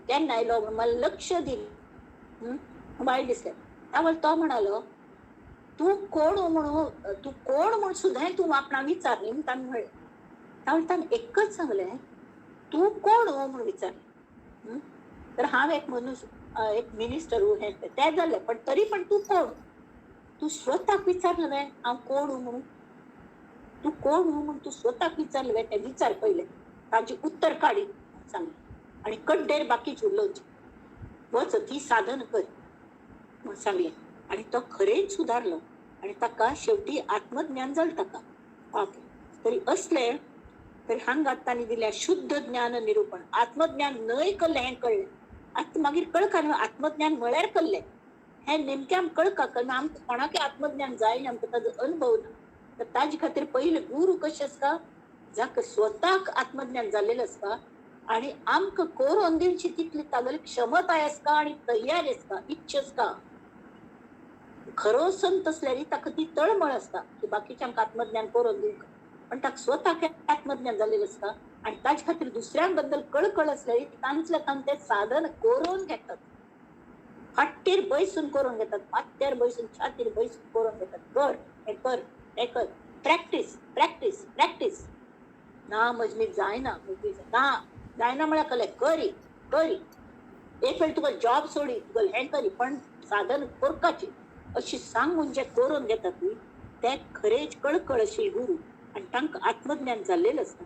केन्ना आयलो म्हूण मला लक्ष दिलें, वायट दिसलें. त्यावेळेर तो म्हणालो तूं कोण म्हणून, तूं कोण म्हूण सुद्दां तूं आपणा विचार न्ही म्हूण ताणें म्हणलें. त्यावेळेर ताणें एकच सांगलें तूं कोण म्हणून विचारलें. तर हांव एक मनुष्य, एक मिनिस्टर हें तें जालें, पण तरी पण तूं कोण, तूं स्वताक विचारलें हांव कोण म्हणून, तूं कोण म्हणून तूं स्वताक विचारलें तें विचार पयलें, ताजें उत्तर काडी सांगलें आनी कड्डेर बाकीच उलोवचें, वच ती साधन कर म्हूण सांगलें. आनी तो खरेंच सुदारलो आनी ताका शेवटी आत्मज्ञान जालें ताका. ओके, तरी असलें तरी हांगा तांणी दिल्या शुद्ध ज्ञान निरूपण. आत्मज्ञान न्हय कल्लें हें कळ्ळें, आतां मागीर कळका न्हू आत्मज्ञान म्हळ्यार कल्लें हें नेमकें आमकां कळका, कारण आमकां कोणाकय आत्मज्ञान जाय न्ही, आमकां ताजो अनुभव ना. तर ताजे खातीर पयलें गुरू कशें आसता, जाका स्वताक आत्मज्ञान जाल्लेलें आसता आनी आमकां करून दिवची तितली तागेली क्षमताय आसता आनी तयारी आसता, इच्छा आसता. खरो संत आसल्यार ताका ती तळमळ आसता की बाकीच्यांक आत्मज्ञान करून दिवंक, पण ताका स्वताक आत्मज्ञान जाल्लेलें आसता आनी ताजे खातीर दुसऱ्यां बद्दल कळकळ आसल्यार तांतल्या तांत तें साधन करून घेतात, फाटीर बैसून करून घेतात, माथ्यार बैसून छातीर बैसून करून घेतात. कर हें, कर हें, कर, प्रॅक्टीस प्रॅक्टीस प्रॅक्टीस. ना म्हजी जायना, म्हजी ना जायना म्हळ्यार कले करी करी, एक वेळ तुका जॉब सोडी, तुका हें करी, पण साधन करपाची अशी सांगून जे करून घेतात न्ही ते खरेच कळकळ अशी गुरू आनी तांकां आत्मज्ञान जाल्लेलें आसता.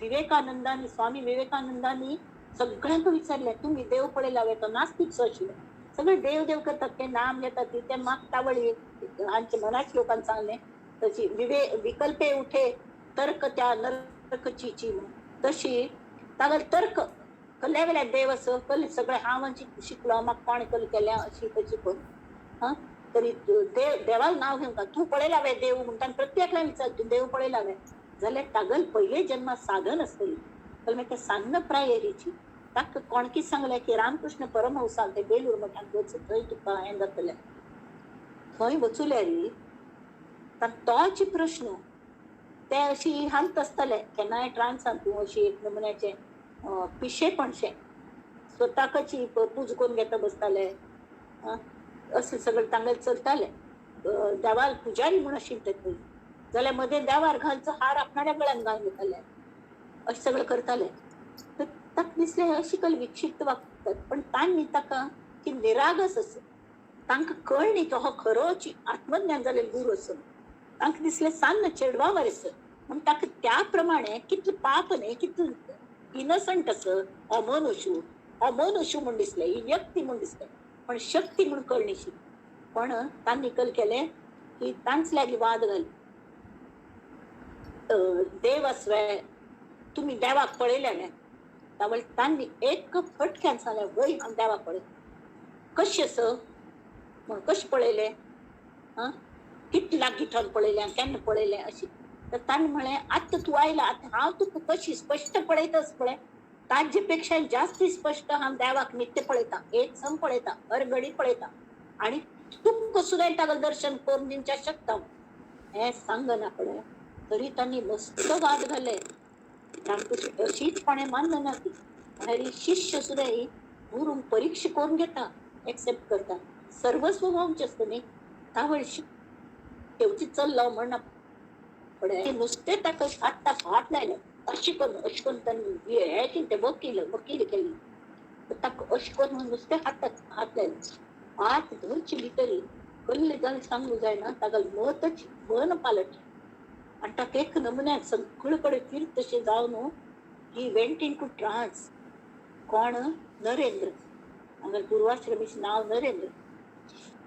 विवेकानंदांनी, स्वामी विवेकानंदांनी सगळ्यांक विचारलें तुमी देव पळयला वे, तो नास्तिक आशिल्लो, सगळे देव देव करतात, ते नाम घेतात, ते मागतावळी आमच्या मनाच्या लोकांनी सांगलें तशी विकल्पे उठे तर्क त्या नरकचीची, तशी तागेलो तर्क कल्ल्या वेल्या देव असो कल्ले सगळे हांव शिकलो म्हाका कोणें कल केल्या अशी तशी करून, हां तरी देव देवाक नांव घेवंक तूं पळयला वे देव म्हणटा प्रत्येकल्यान विचार तूं देव पळयला वे, जाल्यार तागेल पयले जन्मा साधन आसतली. तर मागीर तें सान्न प्रायरीची ताका कोण कितें सांगलें की रामकृष्ण परमहंसान ते बेलूर मठांत वच, थंय तुका हें जातलें. थंय वचुल्यार तोच प्रश्न ते अशी हालत आसताले केन्नाय ट्रान्सान तूं अशी एक नमुन्याचें पिशेपणशें स्वताकची पूज करून घेता बसताले, अशें सगळें तांगेलें चलतालें. देवाल पुजारी म्हूण आशिल्ले ते थंय, जाल्यार मदें देवार घालचो हार आपणाल्या गळ्यान घालून घेताले, अशें सगळें करताले. तर ताका दिसलें अशी कल विक्षिप्त वागतात, पण तांणी ताका की निरागस आसा, तांकां कळ्ळी की हो खरोच आत्मज्ञान जाल्लेलो गुरू आसा. तांकां दिसलें सान्न चेडवावर आसा म्हूण ताका त्या प्रमाणे कितलें पाप न्ही, कितलें इनसंट आसा हो मनुष्य, हो मनुष्य म्हूण दिसलें, ही व्यक्ती म्हूण दिसलें, पण शक्ती म्हूण कळणीशी. पण तांणी कल केलें की तांचे लागीं वाद घाले, देव आसवे तुमी देवाक पळयले न्ही, त्यावेळी तांणी एक फटक्यान सांगलें वय हांव देवाक पळय, कशें आसा म्हूण कशें पळयलें, आं कितलें लागीं थोन पळयलें केन्ना पळयलें अशें. तर ताणें म्हळें आतां तूं आयला, आतां हांव तुका कशी स्पश्ट पळयताच पळय, ताजे पेक्षा जास्ती स्पश्ट हांव देवाक नित्य पळयता, एक सम पळयता, हर घडी पळयता आनी तुमकां सुद्दां ताका दर्शन करून दिवच्या शकता हें सांगना पळय. तरी तांणी मस्त वाद घाले, रामकृष्ण अशीच कोणें मानना ती, म्हळ्यार शिष्य सुद्दां गुरूंक परीक्षा करून घेता, एक्सेप्ट करता, सर्वस्व व्हांवचें आसता न्ही. तावळ शेवटी चल्लो म्हण पळय नुस्तें ताका हाताक हात लायले अशें करून अशें करून ताणें हें कितें वकील वकील केली, ताका अशें करून नुस्तें हाताक हात लायले, हात धरचे भितर कल्ले जालें सांगूंक जायना, ताका मतच मन पालट आनी ताका एक नमुन्यान सगळे कडेन तीर्थ तशें जावन he went into trance. कोण? नरेंद्र, हांगा पूर्वाश्रमीचें नांव नरेंद्र.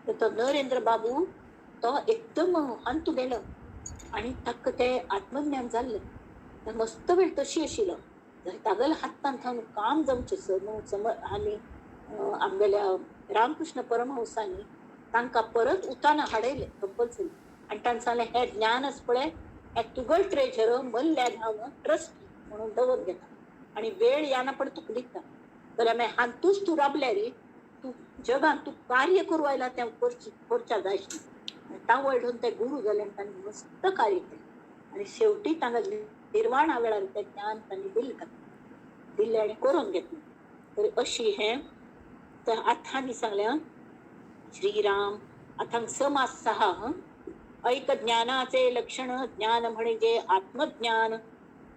तर तो नरेंद्र बाबू तो एकदम अंतू गेलो आनी ताका तें आत्मज्ञान जाल्लें. मस्त वेळ तशी आशिल्लो तागेल्या हातान थावन काम जावचें सर सम आनी आमगेल्या रामकृष्ण परमहंसांनी तांकां परत उताना हाडयलें कंपल्सरी. आनी तांणी सांगलें हें ज्ञान आसा पळय हे तुगल ट्रेजर मल्ल्याक हांव ट्रस्ट म्हणून दवर घेता आनी वेळ याना पण तुका दिता. जाल्यार मागीर हातूंच तूं राबल्यार तूं जगान तूं कार्य करूं आयला तें करच्या जाय. तावळडून ते गुरू जाले आनी तांणी मस्त कार्य केलें आनी शेवटी तांकां निर्वाणा वेळार तें ज्ञान तांणी दिलें दिलें आनी करून घेतलें. तर अशी हें तर आतां सांगलें श्रीराम आतां समास सहा. ऐक ज्ञानाचे लक्षण ज्ञान म्हणजे आत्मज्ञान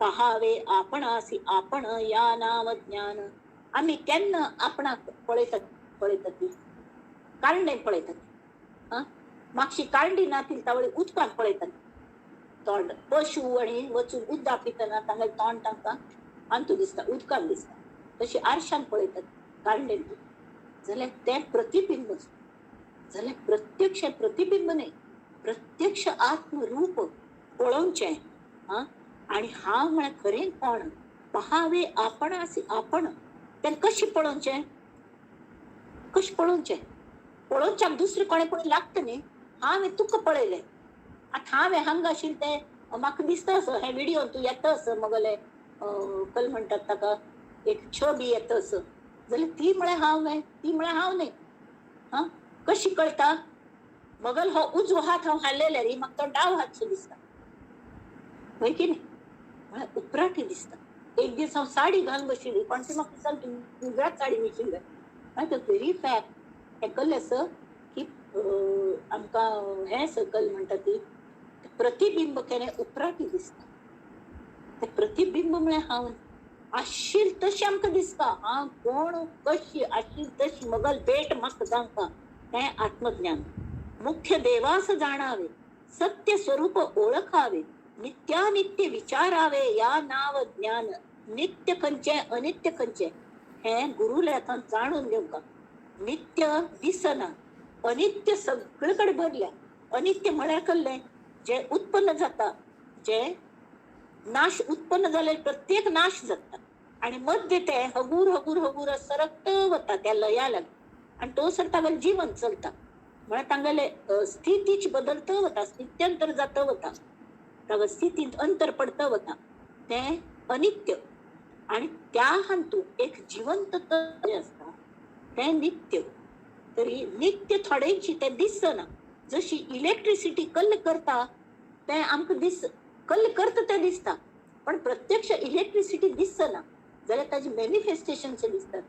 पहावे आपणासी आपण या नाम ज्ञान. आमी केन्ना आपणाक पळयतात पळयतात कारणे पळयतात. हा मागशी कारणी नातील तावळी उदकांत पळयतात तोंड. पशु आनी वचून उदक पितना तांगेलें तोंड तांकां अंतू दिसता, उदकांत दिसता. तशी आरशान पळयतात कारणे जाल्यार तें प्रतिबिंब. जाल्यार प्रत्यक्ष प्रतिबिंब न्हय, प्रत्यक्ष आत्मरूप पळोवचें. हा आनी हांव म्हळ्यार खरें कोण पहावे आपणासी आपण. तें कशें पळोवचें कशें पळोवचें पळोवच्याक दुसरें कोणें कोणी लागता न्ही. हांवें तुका पळयलें आतां हांवें हांगा आशिल्लें तें म्हाका दिसता असो हें विडियो तूं येता असो मगले कल म्हणटात ताका एक छबी येता असो जाल्यार ती म्हळ्यार हांव न्हय, ती म्हळ्यार हांव न्हय. हा कशी कळटा? मगल हो उजवो हात हांव हालयल्यार म्हाका तो डाव हात सो दिसता हय की न्ही, म्हळ्यार उपराटी दिसता. एक दीस हांव साडी घालून बशिल्ली, कोण ती म्हाका दिसता तूं गुजरात साडी न्हेशिल्ली. मागीर व्हेरी फॅक्ट हें कल्लें आसा की आमकां हें सकल म्हणटा ती प्रतिबिंब केन्ना उपराटी दिसता. तें प्रतिबिंब म्हळ्यार हांव आशिल्ल तशें आमकां दिसता. हांव कोण कशी आशिल्ल तशी मगल भेट म्हाका जावंका हें आत्मज्ञान. मुख्य देवास जाणावे सत्य स्वरूप ओळखावे नित्यानित्य विचारावे या नाव ज्ञान. नित्य खंयचें अनित्य खंयचें हें गुरुल्या जाणून घेवंका. नित्य दिसना, अनित्य सगळे कडेन भरल्या. अनित्य म्हळ्यार कसलें? जें उत्पन्न जाता, जें नाश उत्पन्न जालें प्रत्येक नाश जाता आनी मध्य तें हगूर हगूर हगूर सरकत वता त्या लया लागीं आनी तो सर तागेलें जीवन चलता. म्हळ्यार तांगेले स्थितीच बदलत वता, स्थित्यंतर जाता वता, ताका स्थितींत अंतर पडत वता. तें अनित्य आनी त्या हातूंत एक जिवंत तत्व आसता तें नित्य. तरी नित्य थोडेंशी तें दिसना. जशी इलेक्ट्रिसिटी कल्ल करता तें आमकां दिस कल्ल करता तें दिसता, पण प्रत्यक्ष इलेक्ट्रिसिटी दिसना जाल्यार ताजे मॅनिफेस्टेशन दिसतात.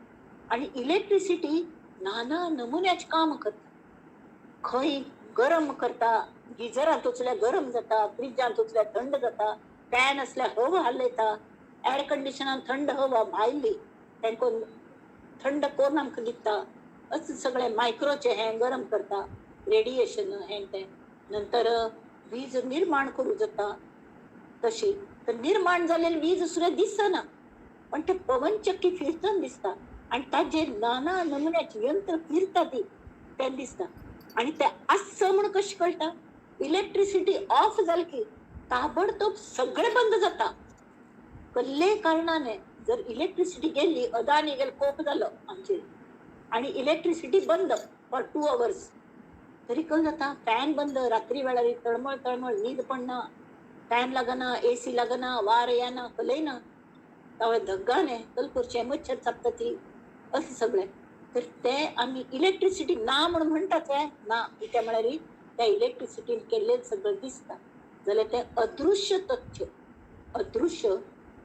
आनी इलेक्ट्रिसिटी नाना नमुन्याचें काम करता. खंय गरम करता, गिजरांत वचल्यार गरम जाता, फ्रिजांत वचल्यार थंड जाता, फॅन आसल्यार हवा हालयता, एर कंडिशनान थंड हवा भायली तांकां थंड करून आमकां दिता. अशें सगळें मायक्रोचें हें गरम करता, रेडिएशन हें तें. नंतर वीज निर्माण करूं जाता तशी. तर निर्माण जालेली वीज सुद्दां दिसना, पण ते पवनचक्की फिरतना दिसता आनी ताजेर नाना नमुन्याचे यंत्र फिरता ती तें दिसता. आनी तें आसा म्हूण कशें कळटा? इलेक्ट्रिसिटी ऑफ जाली की ताबडतोब सगळें बंद जाता. कसलेय कारणाने जर इलेक्ट्रिसिटी गेली, अदानी गेलो कोप जालो आमचेर आनी इलेक्ट्रिसिटी बंद फॉर 2 आवर्स तरी कल जाता. फॅन बंद, रात्री वेळार तळमळ तळमळ न्हीद पडना, फॅन लागना, एसी लागना, वार येना, कलय ना, तावळ धग्गाने कल करचें, मच्छर चाबता ती अशें सगळें. तर ते आमी इलेक्ट्रिसिटी ना म्हूण म्हणटात ते ना, कित्याक म्हळ्यार त्या इलेक्ट्रिसिटीन केल्लें सगळें दिसता. जाल्यार तें अदृश्य तथ्य, अदृश्य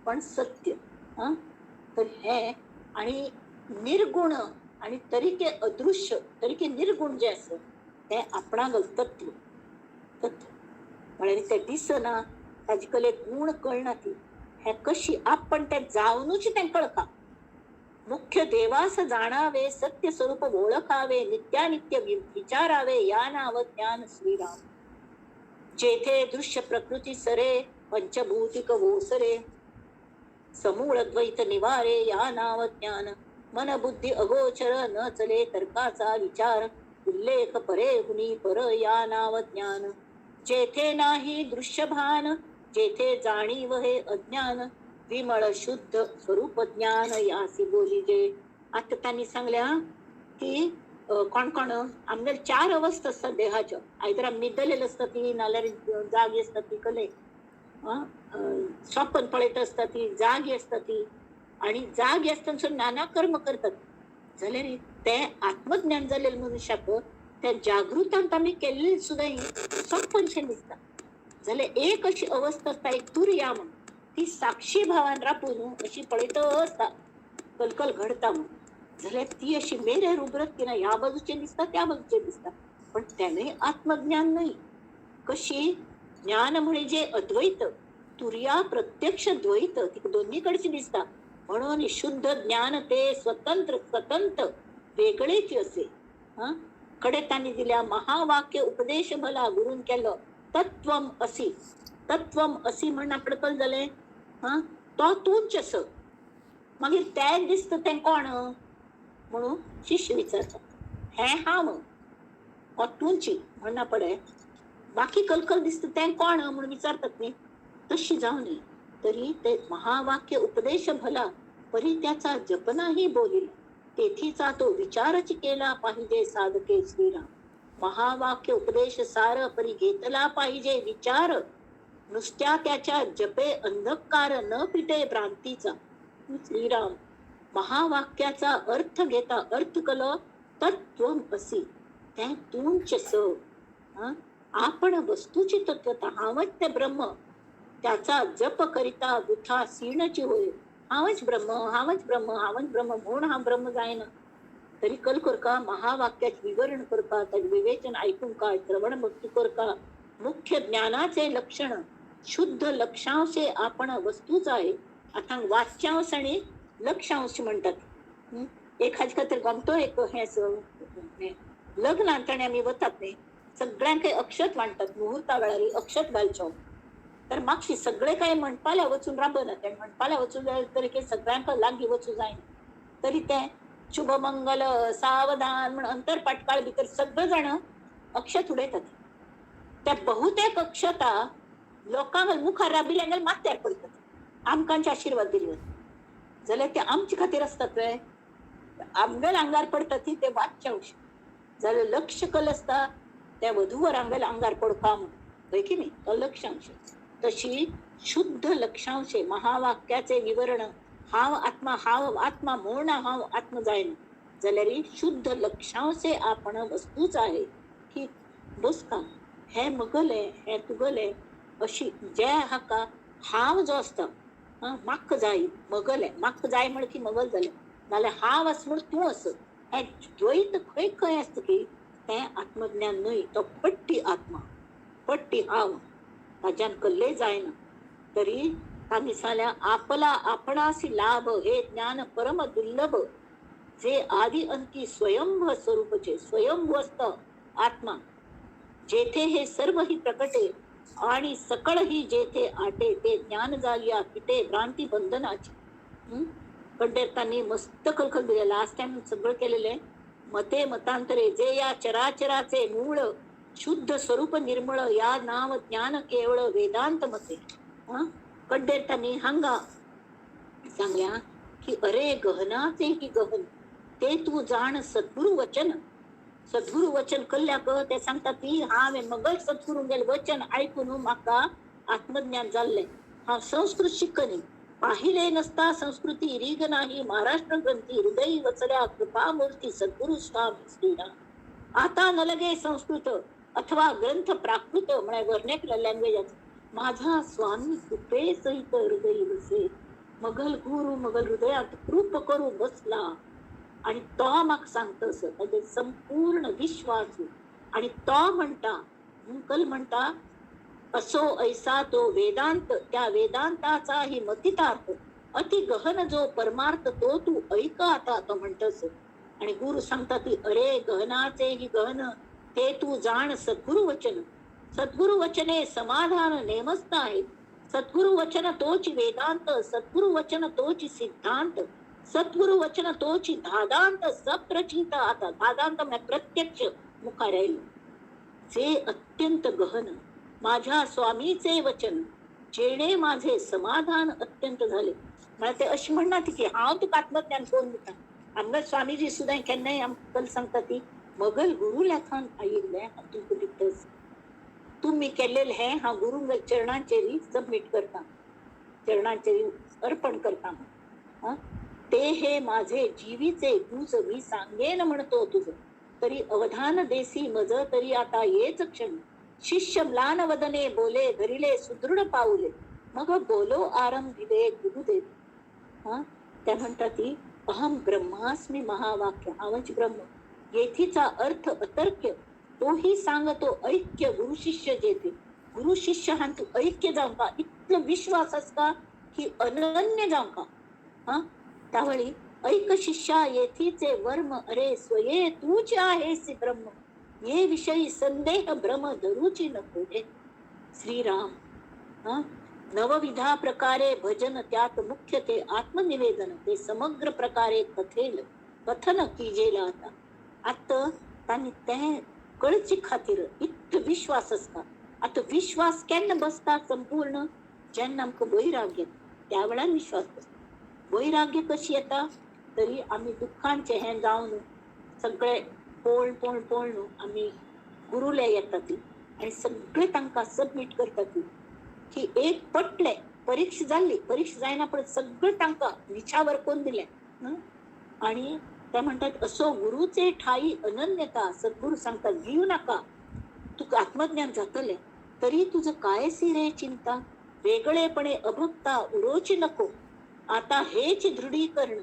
पण सत्य. आं तर हें आनी निर्गुण आनी तरीके अदृश्य तरीके निर्गुण जें आसा तें आपणागल तत्व. तत्व म्हळ्यार तें दिसना, ताजे कडेन गूण कळना ती हें कशी आपण तें जावनूच तें कळटा. मुख्य देवास जाणावे सत्य स्वरूप ओळखावे नित्यानित्य विचारावे या नाव ज्ञान श्रीराम. जेथे दृश्य प्रकृती सरे पंचभूतिक ओसरे समूळ द्वैत निवारे या नाव ज्ञान. मन बुद्धी अगोचर न चले तर्काचा विचार उल्लेख परे हुनी पर या नाव ज्ञान. जेथे नाही दृश्यभान जेथे जाणीव हे अज्ञान विमळ शुद्ध स्वरूप ज्ञान यासी बोलिजे. आता त्यांनी सांगल्या की कोण कोण आमगेले 4 अवस्था असतात देहाच्यो. आयदर आमी न्हिदलेले आसता ती, नाल्यार जागी आसता ती कले. स्वप्न पळयत आसता ती, जागी आसता ती, आनी जागी आसतना नाना कर्म करतात. जाल्यार ते आत्मज्ञान जाल्ले मनुष्याक त्या जागृतांत आमी केल्ले सुद्दां स्वप्नशें दिसता. जाल्यार एक अशी अवस्था आसता, एक तुर्या म्हण, ती साक्षी भावान रापून अशी पळयत आसता कलकल घडता म्हण. जाल्यार ती अशी मेरेर उबरत की ना, ह्या बाजूचें दिसता त्या बाजूचें दिसता, पण त्याने आत्मज्ञान न्हय. कशी ज्ञान म्हणजे अद्वैत, तुर्या प्रत्यक्ष द्वैत, ती दोन्ही कडची दिसता. म्हणून शुद्ध ज्ञान ते स्वतंत्र स्वतंत्र वेगळेच असे. कडे तांणी दिल्या महावाक्य उपदेश भला गुरून केलो तत्वम असी. तत्वम असी म्हण आपणें कल जालें, तो तूंच आस. मागीर तें दिसता तें कोण म्हणून शिष्य विचारता, हें हांव हो तूंची म्हणना पडे, बाकी कलकल दिसता तें कोण म्हणून विचारतात न्ही, तशी जावं न्ही. तरी ते महावाक्य उपदेश भला परी त्याचा जपनाही बोलिला, तेथीचा तो विचारच केला पाहिजे साधके श्रीराम. महावाक्य उपदेश सार परी घेतला पाहिजे विचार, नुसत्या त्याच्या जपे अंधकार न पिटे भ्रांतीचा. श्रीराम महावाक्याचा अर्थ घेता अर्थ कल तत्वम असी, तें तूंच स. आपण वस्तूची तत्वता, हांवच ते ब्रह्म, त्याचा जप करिता वृथा सीणची होय. हांवच ब्रह्म, हांवच ब्रह्म, हांवच ब्रह्म म्हूण हांव ब्रह्म जायना. तरी कल करका महावाक्याचे विवरण करका, ताजें विवेचन आयकूंक काय, श्रवण भक्ती करका. मुख्य ज्ञानाचे लक्षण शुद्ध लक्षांशे आपण वस्तूच आहे. आतां वाच्यांश आनी लक्षांश म्हणटात. एक हाजे खातीर गमतो एक हें लग्नांत आनी आमी वतात न्ही, सगळ्यांक अक्षत वांटतात, मुहुर्ता वेळार अक्षत घालच्यो. तर मागशी सगळे काय म्हणपाल्या वचून राबना, ते म्हणपाल्या वचून जाल्यार तरी सगळ्यांक लागीं वचूं जायना. तरी तें शुभमंगल सावधान म्हण अंतर पाटकाळ भितर सगळे जाण अक्षत उडयतात. त्या बहुतेक अक्षता लोकांक मुखार राबिल्ल्यांक माथ्यार पडटात, आमकांचे आशिर्वाद दिले जाल्यार ते आमचे खातीर आसतात वे, आमगेल्या आंगार पडटा ती ते वाच्यांश. जाल्यार लक्ष कल आसता त्या वधूवर आमगेल्या आंगार पडपा म्हण, हय की न्ही, तो लक्षांश. तशी शुद्ध लक्षांशे महावाक्याचे विवरण, हांव आत्मा हांव आत्मा म्हूण हांव आत्मा जायना, जाल्यार शुद्ध लक्षांशे आपण वस्तूच आहे की बसका हें मगलें हें तुगलें अशी जे हाका हांव जो आसता, म्हाका जाय मगलें, म्हाका जाय म्हण की मगल जालें, नाल्यार हांव आस म्हण तूं आस, हें द्वैत खंय खंय आसता की तें आत्मज्ञान न्हय. तो पट्टी आत्मा, पट्टी हांव, ताज्यान कल्ले जायना. तरी तांणी सांगल्या आपला आपणासी लाभ हे ज्ञान परम दुर्लभ, जे आदि अंती स्वयंभ स्वरूपचे, स्वयंभू असता आत्मा, जेथे हे सर्व ही प्रकटे आणि सकळ ही जेथे आटे, ते ज्ञान जालिया किटे भ्रांती बंधनाची. पण त्यांनी मस्त कलकल दिले, लास्ट टाइम सगळं केलेलं आहे. मते मतांतरे जे या चराचराचे मूळ शुद्ध स्वरूप निर्मळ, या नाव ज्ञान केवळ वेदांत मते. कड्डेर त्यांनी हांगा सांगल्या की अरे गहनाचे ही गहन ते तू जाण सद्गुरु वचन. सद्गुरु वचन कल्ल्याक ते सांगतात की हांवें मगल सद्गुरू वचन आयकून म्हाका आत्मज्ञान जाल्लें. हांव संस्कृत शिकनी, पाहिले नसता संस्कृती रीग नाही महाराष्ट्र ग्रंथी, हृदय वचल्या कृपामूर्ती सद्गुरु स्वामी श्रीराम. आता न लगे संस्कृत अथवा ग्रंथ प्राकृत म्हळ्यार वर्नेक्युलर लँग्वेज, माझा स्वामी कृपे सहित हृदय वसे, मगल गुरु मगल हृदयात कृप करू बसला. आणि तो म्हाका सांगता असो ताजेर संपूर्ण विश्वास. आणि तो म्हणटा, अंकल म्हणटा, असो ऐसा तो वेदांत, त्या वेदांताचा ही मतितार्थ अति गहन जो परमार्थ तो तू ऐक आता, तो म्हणतस. आणि गुरु सांगता ती अरे गहनाचे ही गहन ते तू जाण सद्गुरु वचन. सद्गुरु वचने समाधान नेमस्त आहे, सद्गुरु वचन तोच वेदांत, सद्गुरु वचन तोच सिद्धांत, सद्गुरु वचन तोच धादांत सप्रचित. आता धादांत म्हणजे प्रत्यक्ष मुखार आयलो, जे अत्यंत गहन माझ्या स्वामीचे वचन, जेणे माझे समाधान अत्यंत झाले. मला ते अशी म्हणणार की हांव तुका आत्मज्ञान करून दिता. आमगे स्वामीजी सुद्दां केन्नाय आमकां सांगता ती मगल गुरु लेखान आयिल्लें हांव तुमकां दितस. तुमी केल्लेलें हें हांव गुरूंक चरणांचेर सबमीट करता, चरणांचेर अर्पण करता. ते हे माझे जीवीचे गुज मी सांगेन म्हणतो तुझ, तरी अवधान देसी मज तरी आता येच क्षण. शिष्य म्लान वदने बोले धरिले सुदृढ पाऊले, मग बोलो आरंभिले गुरुदेव. हा, त्या म्हणतात ती अहम ब्रह्मास्मी महावाक्य, हांवच ब्रह्म, येथीचा अर्थ अतर्क्य, तोही सांगतो ऐक्य गुरु शिष्य जेथे. गुरु शिष्य हांतू ऐक्य जावंका, इतलो विश्वास आसता की अनन्य जावंका. हा, त्यावेळी ऐक शिष्या येथीचे वर्म, अरे स्वये तूच आहेस ब्रह्म, ये विषयी संदेह भ्रम धरूची नको रे. श्रीराम. हा, नवविधा प्रकारे भजन त्यात मुख्य ते आत्मनिवेदन, ते समग्र प्रकारे कथेल कथन कीजेला. आता आता तांणी तें कळचे खातीर इतलो विश्वास आसता. आतां विश्वास केन्ना बसता संपूर्ण? जेन्ना आमकां वैराग्य, त्या वेळार विश्वास बसता. वैराग्य कशी येता? तरी आमी दुख्खांचें हें जावन सगळे पळोवन पळोवन पळोवन आमी गुरुले येता ती आनी सगळे तांकां सबमीट करता ती की एक पटलें, परीक्षा जाल्ली, परीक्षा जायना पण सगळें तांकां निछावर करून दिलें. आनी ते म्हणटात असो गुरुचे ठाई अनन्यता. सद्गुरू सांगतात भिवू नाका, तुका आत्मज्ञान जातलें, तरी तुझं कायसी रे चिंता, वेगळेपणे अभक्ता उरोची नको, आता हेच दृढीकरण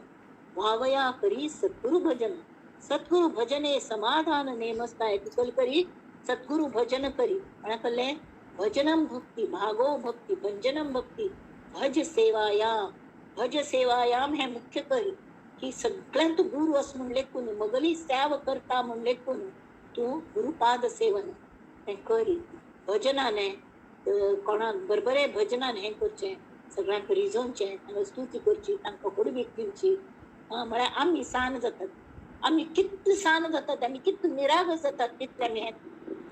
व्हावया करी सद्गुरु भजन. सद्गुरु भजने समाधान नेमस्ताय, तुकल करी सद्गुरु भजन करी. म्हणा कल्ले भजनम भक्ती भागो भक्ती भंजनम भक्ती भज सेवायाम. भज सेवायाम हे मुख्य करी की सगळ्यांत गुरु अस म्हूण लेखून मगली सेव करता म्हूण लेखून तूं गुरुपाद सेवन हें करी. भजनाने कोणाक बरोबरे भजनान हें करचें, सगळ्यांक रिजोवचें, तांकां स्तुती करची, तांकां होडवीक दिवची. म्हळ्यार आमी सान जातात, आमी कितले सान जातात, आमी कितले निरागस जातात तितले आमी हें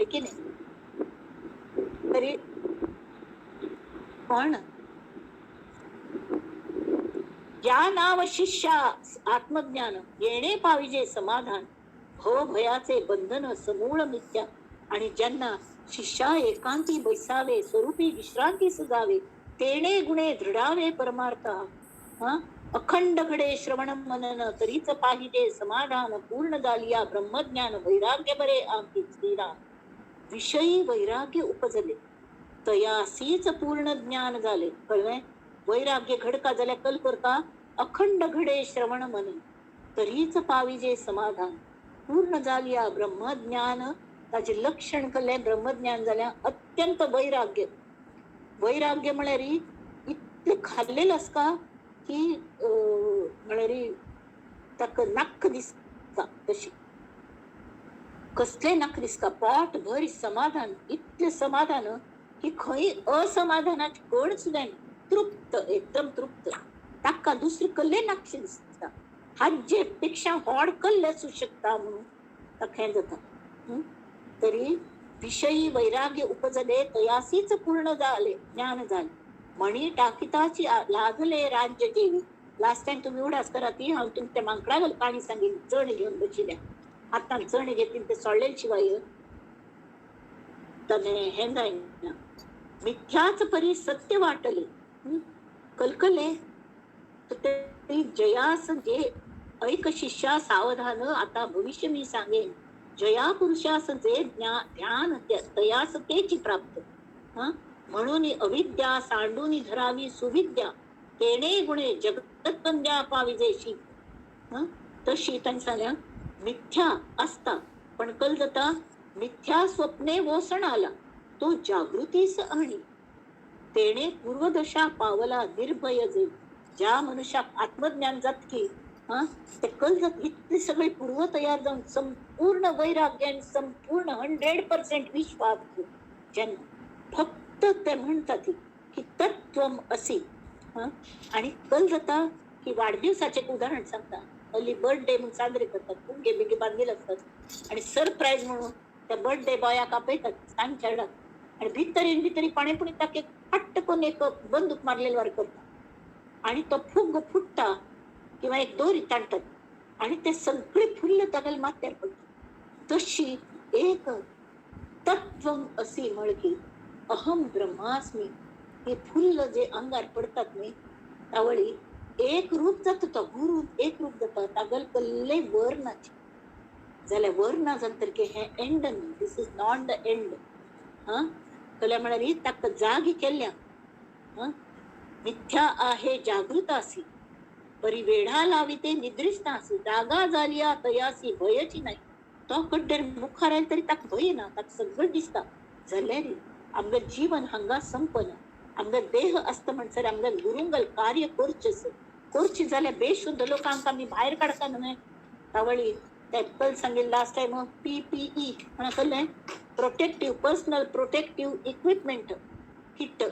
कितें तरी पण ज्या नाव शिष्या आत्मज्ञान येणे पाविजे समाधान, भवभयाचे बंधन समूळ मिथ्या. आणि ज्यांना शिष्या एकांती बैसावे स्वरूपी विश्रांती सजावे, तेणे गुणे दृढावे परमार्थ. हा, अखंड घडे श्रवण मनन तरीच पाहिजे समाधान, पूर्ण झालिया ब्रह्मज्ञान वैराग्य बरे आमची. श्रीराम. विषयी वैराग्य उपजले तयासीच पूर्ण ज्ञान झाले. कळवें? वैराग्य घडका जाल्यार कल करता अखंड घडे श्रवण मनन तरीच पाविजे समाधान, पूर्ण जालिया ब्रह्मज्ञान. ताजें लक्षण कल्लें ब्रह्मज्ञान जाल्यार अत्यंत वैराग्य. वैराग्य म्हळ्यार इतलें खाल्लेलें आसता की म्हळ्यार ताका नाक्क दिसता, तशी कसलें नाक दिसता, पोट भर समाधान, इतलें समाधान की खंय असमाधानाची कण सुद्दां ना, तृप्त, एकदम तृप्त. ताका दुसरें कसलें नाकशें दिसता, हाजे पेक्षा व्हड कल्लें आसूं शकता म्हणून ताका हें जाता. तरी विषयी वैराग्य उपजले तयासीच पूर्ण जाले ज्ञान जाले, म्हणी टाकिताची लागले राज्य जेवी. लास्ट टायम तुमी उडास करा ती हांव तुमच्या मांकडागेर काणी सांगीन. चण घेवन बशिल्ल्या हातान चण घेतली ते सोडले शिवाय ताणें हें जायना. मिथ्याच परी सत्य वाटले कलकले ते जयास जे ऐक शिष्या सावधान आता भविष्य मी सांगेन, जया पुरुषास जे ध्यान तयास तेची प्राप्त. म्हणून अविद्या सांडून धरावी सुविद्या, तेणे गुणे जगतबंद्या पाविजे शी. तशी तांणी सांगल्या मिथ्या असता पण कल जाता मिथ्या स्वप्ने वोसण आला तो जागृतीस आणि, तेणे पूर्वदशा पावला निर्भय जे. ज्या मनुष्याक आत्मज्ञान जातकी हा ते कल जात इतली सगळी पूर्व तयार जावन संपूर्ण वैराग्य आणि संपूर्ण 100% विश्वास जेन्ना फक्त ते म्हणतात की तत्वम असी. आणि कल जाता की वाढदिवसाचे एक उदाहरण सांगता. हल्ली बर्थडे म्हणून साजरे करतात, फुगे बिगे बांधलेले असतात आणि सरप्राईज म्हणून त्या बर्थडे बॉयाक आपयतात सांजच्या वेळार आणि भितरी भितरी पाणेपुणी ताका पट्ट करून एक बंदूक मारलेले वर करता आणि तो फुग फुट्टा किंवा एक दोरी ताणतात आणि ते सगळे फुल्ल तागेले माथ्यार पडटा. तशी एक तत्व असी म्हळकी अहम ब्रह्मास्मी हे फुल्ल जे अंगार पडतात न्ही तावळी एक रूप जाता, तो गुरू एक रूप जाता. तागल कल्ले वर नाचे जाल्यार वर ना जालें की हें एंड न्ही, this is not the end. हां कल्या म्हळ्यार ताका जागी केल्ल्या. हां मिथ्या आहे जागृत आसी परी वेढा लाविते निद्रिस्त आसी जागा जालिया तयासी भयची नाही. तो कड्डेर मुखार आयलो तरी ताका भंय ना, ताका सगळें दिसता. जाल्यार आमगेलें जीवन हांगा संपना, आमगेलो देह आसता म्हणसर आमगेलें गुरुंगल कार्य करचें करचें जाल्यार बेशुद्ध लोकांक आमी भायर काडटा न्हय. तावळी तेपल सांगिल्लें लास्ट टायम PPE म्हणून कसलें protective personal protective equipment kit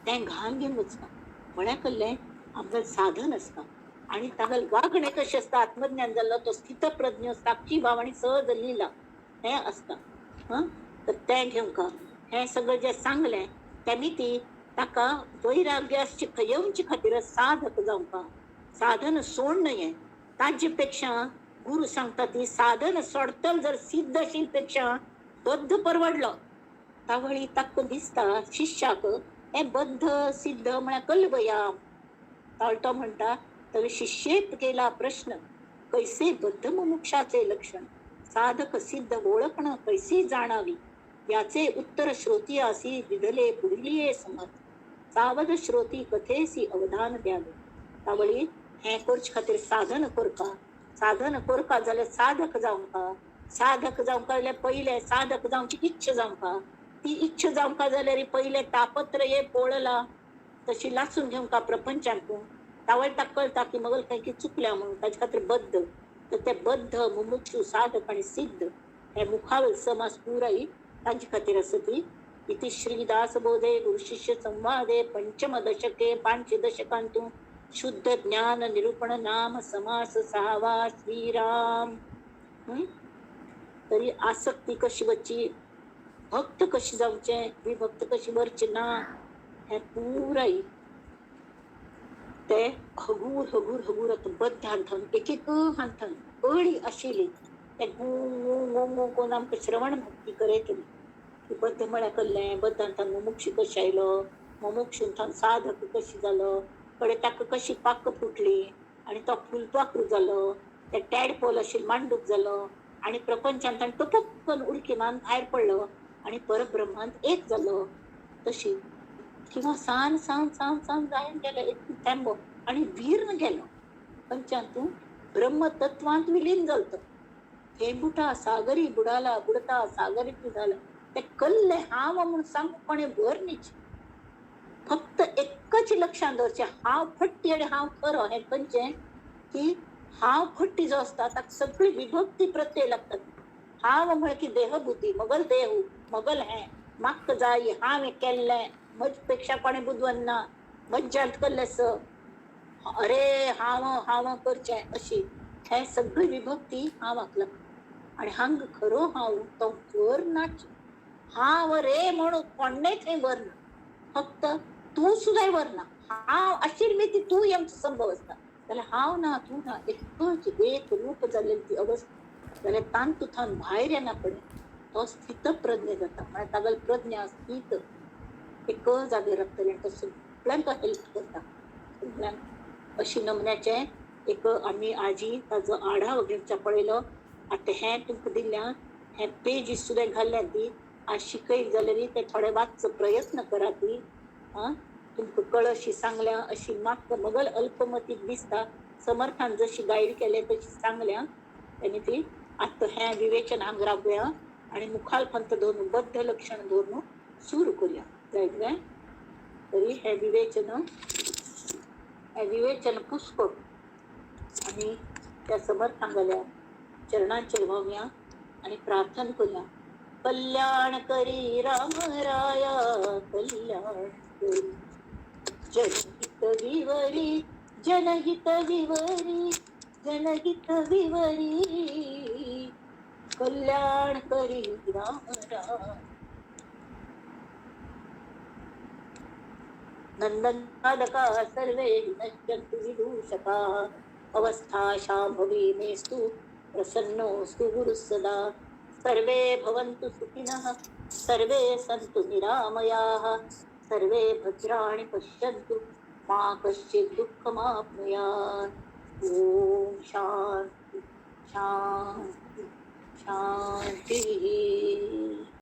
तें घालून घेवन वचता म्हळ्यार कसलें आमगेलें साधन आसता. आनी तागेलें वागणें कशें आसता, आत्मज्ञान जाल्लो तो स्थितप्रज्ञ साक्षी भाव आनी सहज लिला हें आसता. हां तर तें घेवंक हें सगळें जें सांगलें तेमी ती ताका वैराग्य येवचे खातीर साधक जावंक साधन सोडण हें ताजे पेक्षा गुरू सांगता ती साधन सोडतल जर सिद्ध आशिल्ले पेक्षा बद्ध परवडलो. तावळी ताका दिसता शिष्याक हें बद्ध सिद्ध म्हळ्यार कल्वया. तावळ तो म्हणटा तर शिष्येत केला प्रश्न कैसे बद्ध मुमुक्षाचे लक्षण साधक सिद्ध ओळखणं कैसे जाणावी याचे उत्तर श्रोतियासी दिधले पुढिलिये समर्थ सावध श्रोती कथेसी अवधान द्यावे. तावळी हें करचे खातीर साधन करपा, साधन करपा जाल्यार साधक जावंका, साधक जावंका जाल्यार पयलें साधक जावची इच्छा जावंका, ती इच्छा जावंका जाल्यार पयलें तापत्रये पोळला तशी लासून घेवंका प्रपंचांतून. तावळ ताका कळटा की मगल खंय की चुकल्या म्हणून ताजे खातीर बद्ध. तर ते बद्ध मुमुक्षु साधक आनी सिद्ध हे मुखावल समास पुराय तांचे खातीर आसा ती. इति श्रीदास बोधे गुरुशिष्य संवादे पंचम दशके पांच दशकांतू शुद्ध ज्ञान निरूपण नाम समास सहावा. श्रीराम. तरी आसक्ती कशी वच्ची, भक्त कशी जावचें, विभक्त कशी वरची ना हें पुराय ते हगूर हगूर हगूर आतां बद्ध हांथान एक एक हांथान अळी आशिल्ली ते गू गू गू गू करून आमकां श्रवण भक्ती करयतली की बद्ध म्हळ्यार कसलें, बद्ध हांथान मुमुक्षी कशें आयलो, मुमुक्षून साधक कशी जालो, कडे ताका कशी पाक फुटली आनी तो फुलपाखरू जालो, ते टॅडपोल आशिल्लो मांडूक जालो आनी प्रपंचांत टपक्कन उडकी मारून भायर पडलो आनी परब्रह्मांत एक जालो. तशी किंवा सान सान सान सान जायन गेलो एक थेंबो आनी वीर्न गेलो पंचांतू ब्रह्मतत्वांत विलीन जालो. तो थेंबुटा सागरी बुडाला बुडता सागरी झाला ते कल्ले हांव म्हणून सांगू कोणें भर न्हीच. फक्त एकच लक्षांत दवरचें हांव फट्टी आनी हांव खरो हें खंयचें की हांव फट्टी जो आसता ताका सगळी विभक्ती प्रत्यय लागतात. हांव म्हळ्यार की देहबुद्धी मगल देहू मगल हें म्हाका जाय हांवें केल्लें म्हज पेक्षा कोणें बुदवंत ना मज्जांत कल्लें स अरे हांव हांव करचें अशी हें सगळी विभक्ती हांवाक लागता. आनी हांगा खरो हांव तो वर नाच हांव रे म्हणून कोणें थंय वर ना, फक्त तूं सुद्दां वर ना. हांव आशिल्ली ती तूं येवचो संभव आसता जाल्यार हांव ना तूं ना एकच एक रूप जाल्ली ती अवस्था जाल्यार तांतूंत भायर येना फुडें तो स्थितप्रज्ञ जाता. म्हळ्यार तागेली प्रज्ञा स्थित एक जागेर रावतली आनी तो सगळ्यांक हेल्प करता सगळ्यांक. अशी नमुन्याचें एक आमी आजी ताजो आढावो घेवचा पळयलो. आतां हें तुमकां दिल्ल्या हें पेजीस सुद्दां घाल्ल्या ती आज शिकयली जाल्यार ते थोडे वाचचो प्रयत्न करा ती. आं तुमकां कळशी सांगल्या अशी म्हाका मगल अल्पमतीक दिसता समर्थान जशी गायड केले तशी सांगल्या तेणी ती. आतां हें विवेचन हांगा रावया आनी मुखाल पंथ धरून बद्ध लक्षण धरून सुरू करूया जायत काय. तरी हें विवेचन हें विवेचन पुस्तक आमी त्या समर्थांगल्या चरणांचेर व्हांवया आनी प्रार्थना करूया. कल्याण करी राम राया कल्याण करी जनहित विवरी जनहित विवरी जनहित विवरी कल्याण करी राम राया. नंदनादका सर्वे नश्यन्तु विदूषका अवस्था शाम्भवी मेस्तु प्रसन्नोऽस्तु गुरुः सदा. सर्वे भवन्तु सुखिनः सर्वे सन्तु निरामयाः, सर्वे भद्राणि पश्यन्तु, मा कश्चित् दुःखमाप्नुयात्. ओम शांती शांती शांती.